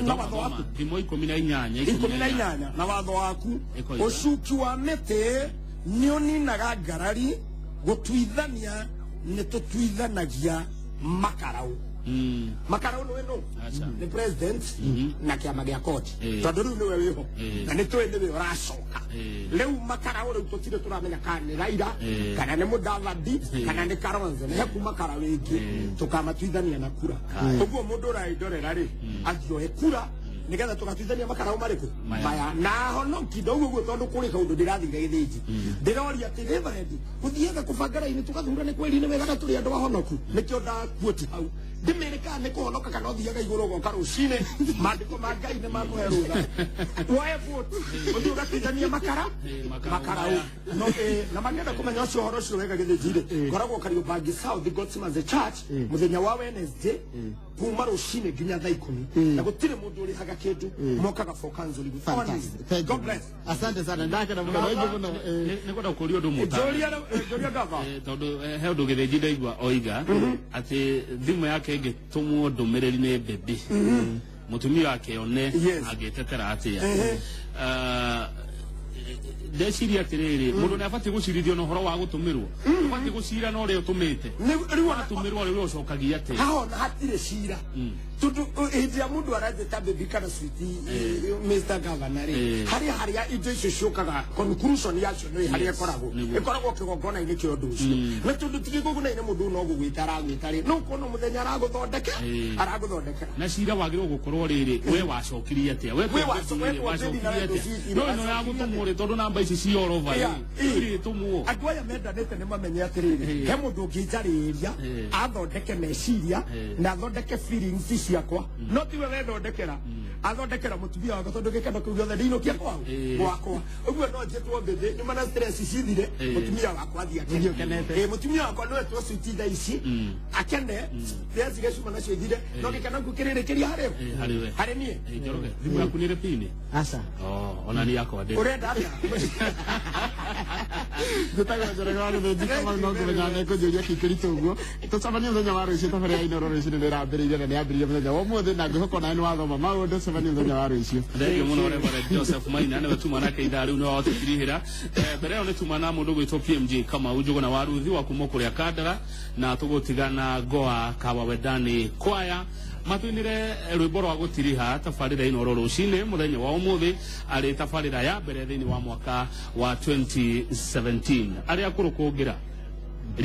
na watho waku. Thimo 18. 18 na watho waku. Ĩkoiga. Ũcuki wa mĩtĩ nĩ ũninaga ngarari, gũtuithania nĩ tũtuithanagia makarau. Makarau nĩwe nũ? Aca. Nĩ president na kĩama gĩa koti, tondũ rĩu nĩwe wĩho na nĩ tũĩ nĩwe ũracoka. Rĩu makarau, rĩu tũtirĩ tũramenya kana nĩ Raila, kana nĩ Mũdavadi, kana nĩ Kalonzo, nĩ heku makarau ĩngĩ tũkamatuithania na kura. Ũguo mũndũ ũraindorera rĩ, athiĩ oe kura nigetha tũgatuithania makarau marĩkũ? Maya. Maya na honoki ndauga ũguo tondũ kũrĩ kaũndũ ndĩrathire gĩthĩnji, ndĩroria atĩ reverend gũthiaga kũbanga raini tũgathurane kweri nĩ wega na tũrĩ andũ ahonoku, nĩkĩo ndakuoti hau ndĩmere kana nĩ kũhonoka kana ũthiaga igũrũ ũgoka rũcinĩ, maandĩko ma Ngai nĩ makũhe rũtha woe vote ũthiĩ ũgatuithania makara. Makarau makarau maya. No na mangĩenda kũmenya ũcio ũhoro ũcio wega gĩthĩnji-rĩ, ngoragwo Kariobangi South God's Church mũthenya wa Wednesday kuma rũcinĩ nginya thaa 10, na gũtirĩ mũndũ ũrĩhaga kĩndũ, mokaga for counseling only. Fantastic. Thank you. God bless. Asante sana, ndakena mũno, thank you mũno. Nĩ kwenda kũria ũndũ mũtano. Njũria, njũria gava. Tondũ he ũndũ gĩthĩnji ndaigua oiga atĩ thimũ yake ĩngĩtũmwo ndũmĩrĩri nĩ baby, mũtumia wake one, angĩtetera atĩa? Ndeciria atiriri, mundu ni abatiĩ gũcirithio na ũhoro wa gũtũmĩrwo, ũbatiĩ gũcira na ũrĩa ũtũmĩte. Rĩu ona Watũmĩrwo rĩu ũcokagia atĩa? Haha ona hatirĩ cira, tondũ hĩndĩ ĩrĩa mũndũ aranjĩta baby kana sweetie, Mr. Governor rĩ, harĩa harĩa indo icio ciũkaga, conclusion yacio nĩ harĩa ĩkoragwo. Ĩkoragwo kĩgongona-inĩ kĩa ũndũ ũcio, na tondũ ti kĩgongona-inĩ, mũndũ no gũgwĩta aragwĩta rĩ, no ũkona mũthenya aragũthondeke, aragũthondekera. Na cira wagĩrĩirwo gũkorwo rĩrĩ, we wacokirie atĩa we? We wacokirie we atĩa? sweetie, No ĩno ya wacokirie gũtũmwo rĩ, tondũ namba ici ci all over rĩ, irĩtũmwo. Andũ aya mendanĩte nĩ mamenye atĩrĩrĩ, he mũndũ ũngĩnjarĩria, athondeke meciria na athondeke feelings ciakwa, no tiwe wethondekera, athondekera mũtumia wakwa, tondũ gĩkeno kĩu gĩothe ndinũkia kwao, gwakwa. Ũguo no njĩtwo mbĩthĩ nĩ mana stress cithire, mũtumia wakwa athiĩ akene. Ũkenete. Mũtumia wakwa no etwo sweetie thaa ici akene, stress iria ciuma nacio ithire, no gĩkeno kĩu kĩrĩrĩkĩria harĩ Harĩ we. harĩ niĩ. Njoroge, thimũ yaku nĩ ĩrĩ pini? Aca. Oh, ona ni yakwa ndĩ. Ũrenda atĩa? Njĩtagwo Njoroge wa Gĩthĩnji Kamau, no ngũmenya nĩ kũnjũria kĩkĩritũ ũguo. Tũcemanie mũthenya wa rũciũ. Thabarĩ ya Inooro rũciũ nĩ ĩrambĩrĩirie na nĩ yambĩrĩirie mũthenya wa ũmũthĩ, na ngwĩhoka onawe nĩ wathoma maũndũ. Cemanie mũthenya wa rũciũ. Thengiũ mũno Reverend Joseph Maina, nĩwe tuma nake ithaa rĩu, nĩwe watũtirihĩra. Mbere ĩyo nĩ tuma na mũndũ gwĩtwo PMJ Kamau Njũgũna wa Ruthi wa kuma kũrĩa Kandara, na tũgũtigana Goa Kawa Wendani kwaya matwinire rwĩmbo rwa gũtiriha tabarĩra Inooro rũcinĩ mũthenya wa ũmũthĩ, arĩ tabarĩra ya mbere thĩinĩ wa mwaka wa 2017. Arĩa akũrũ kũngĩra.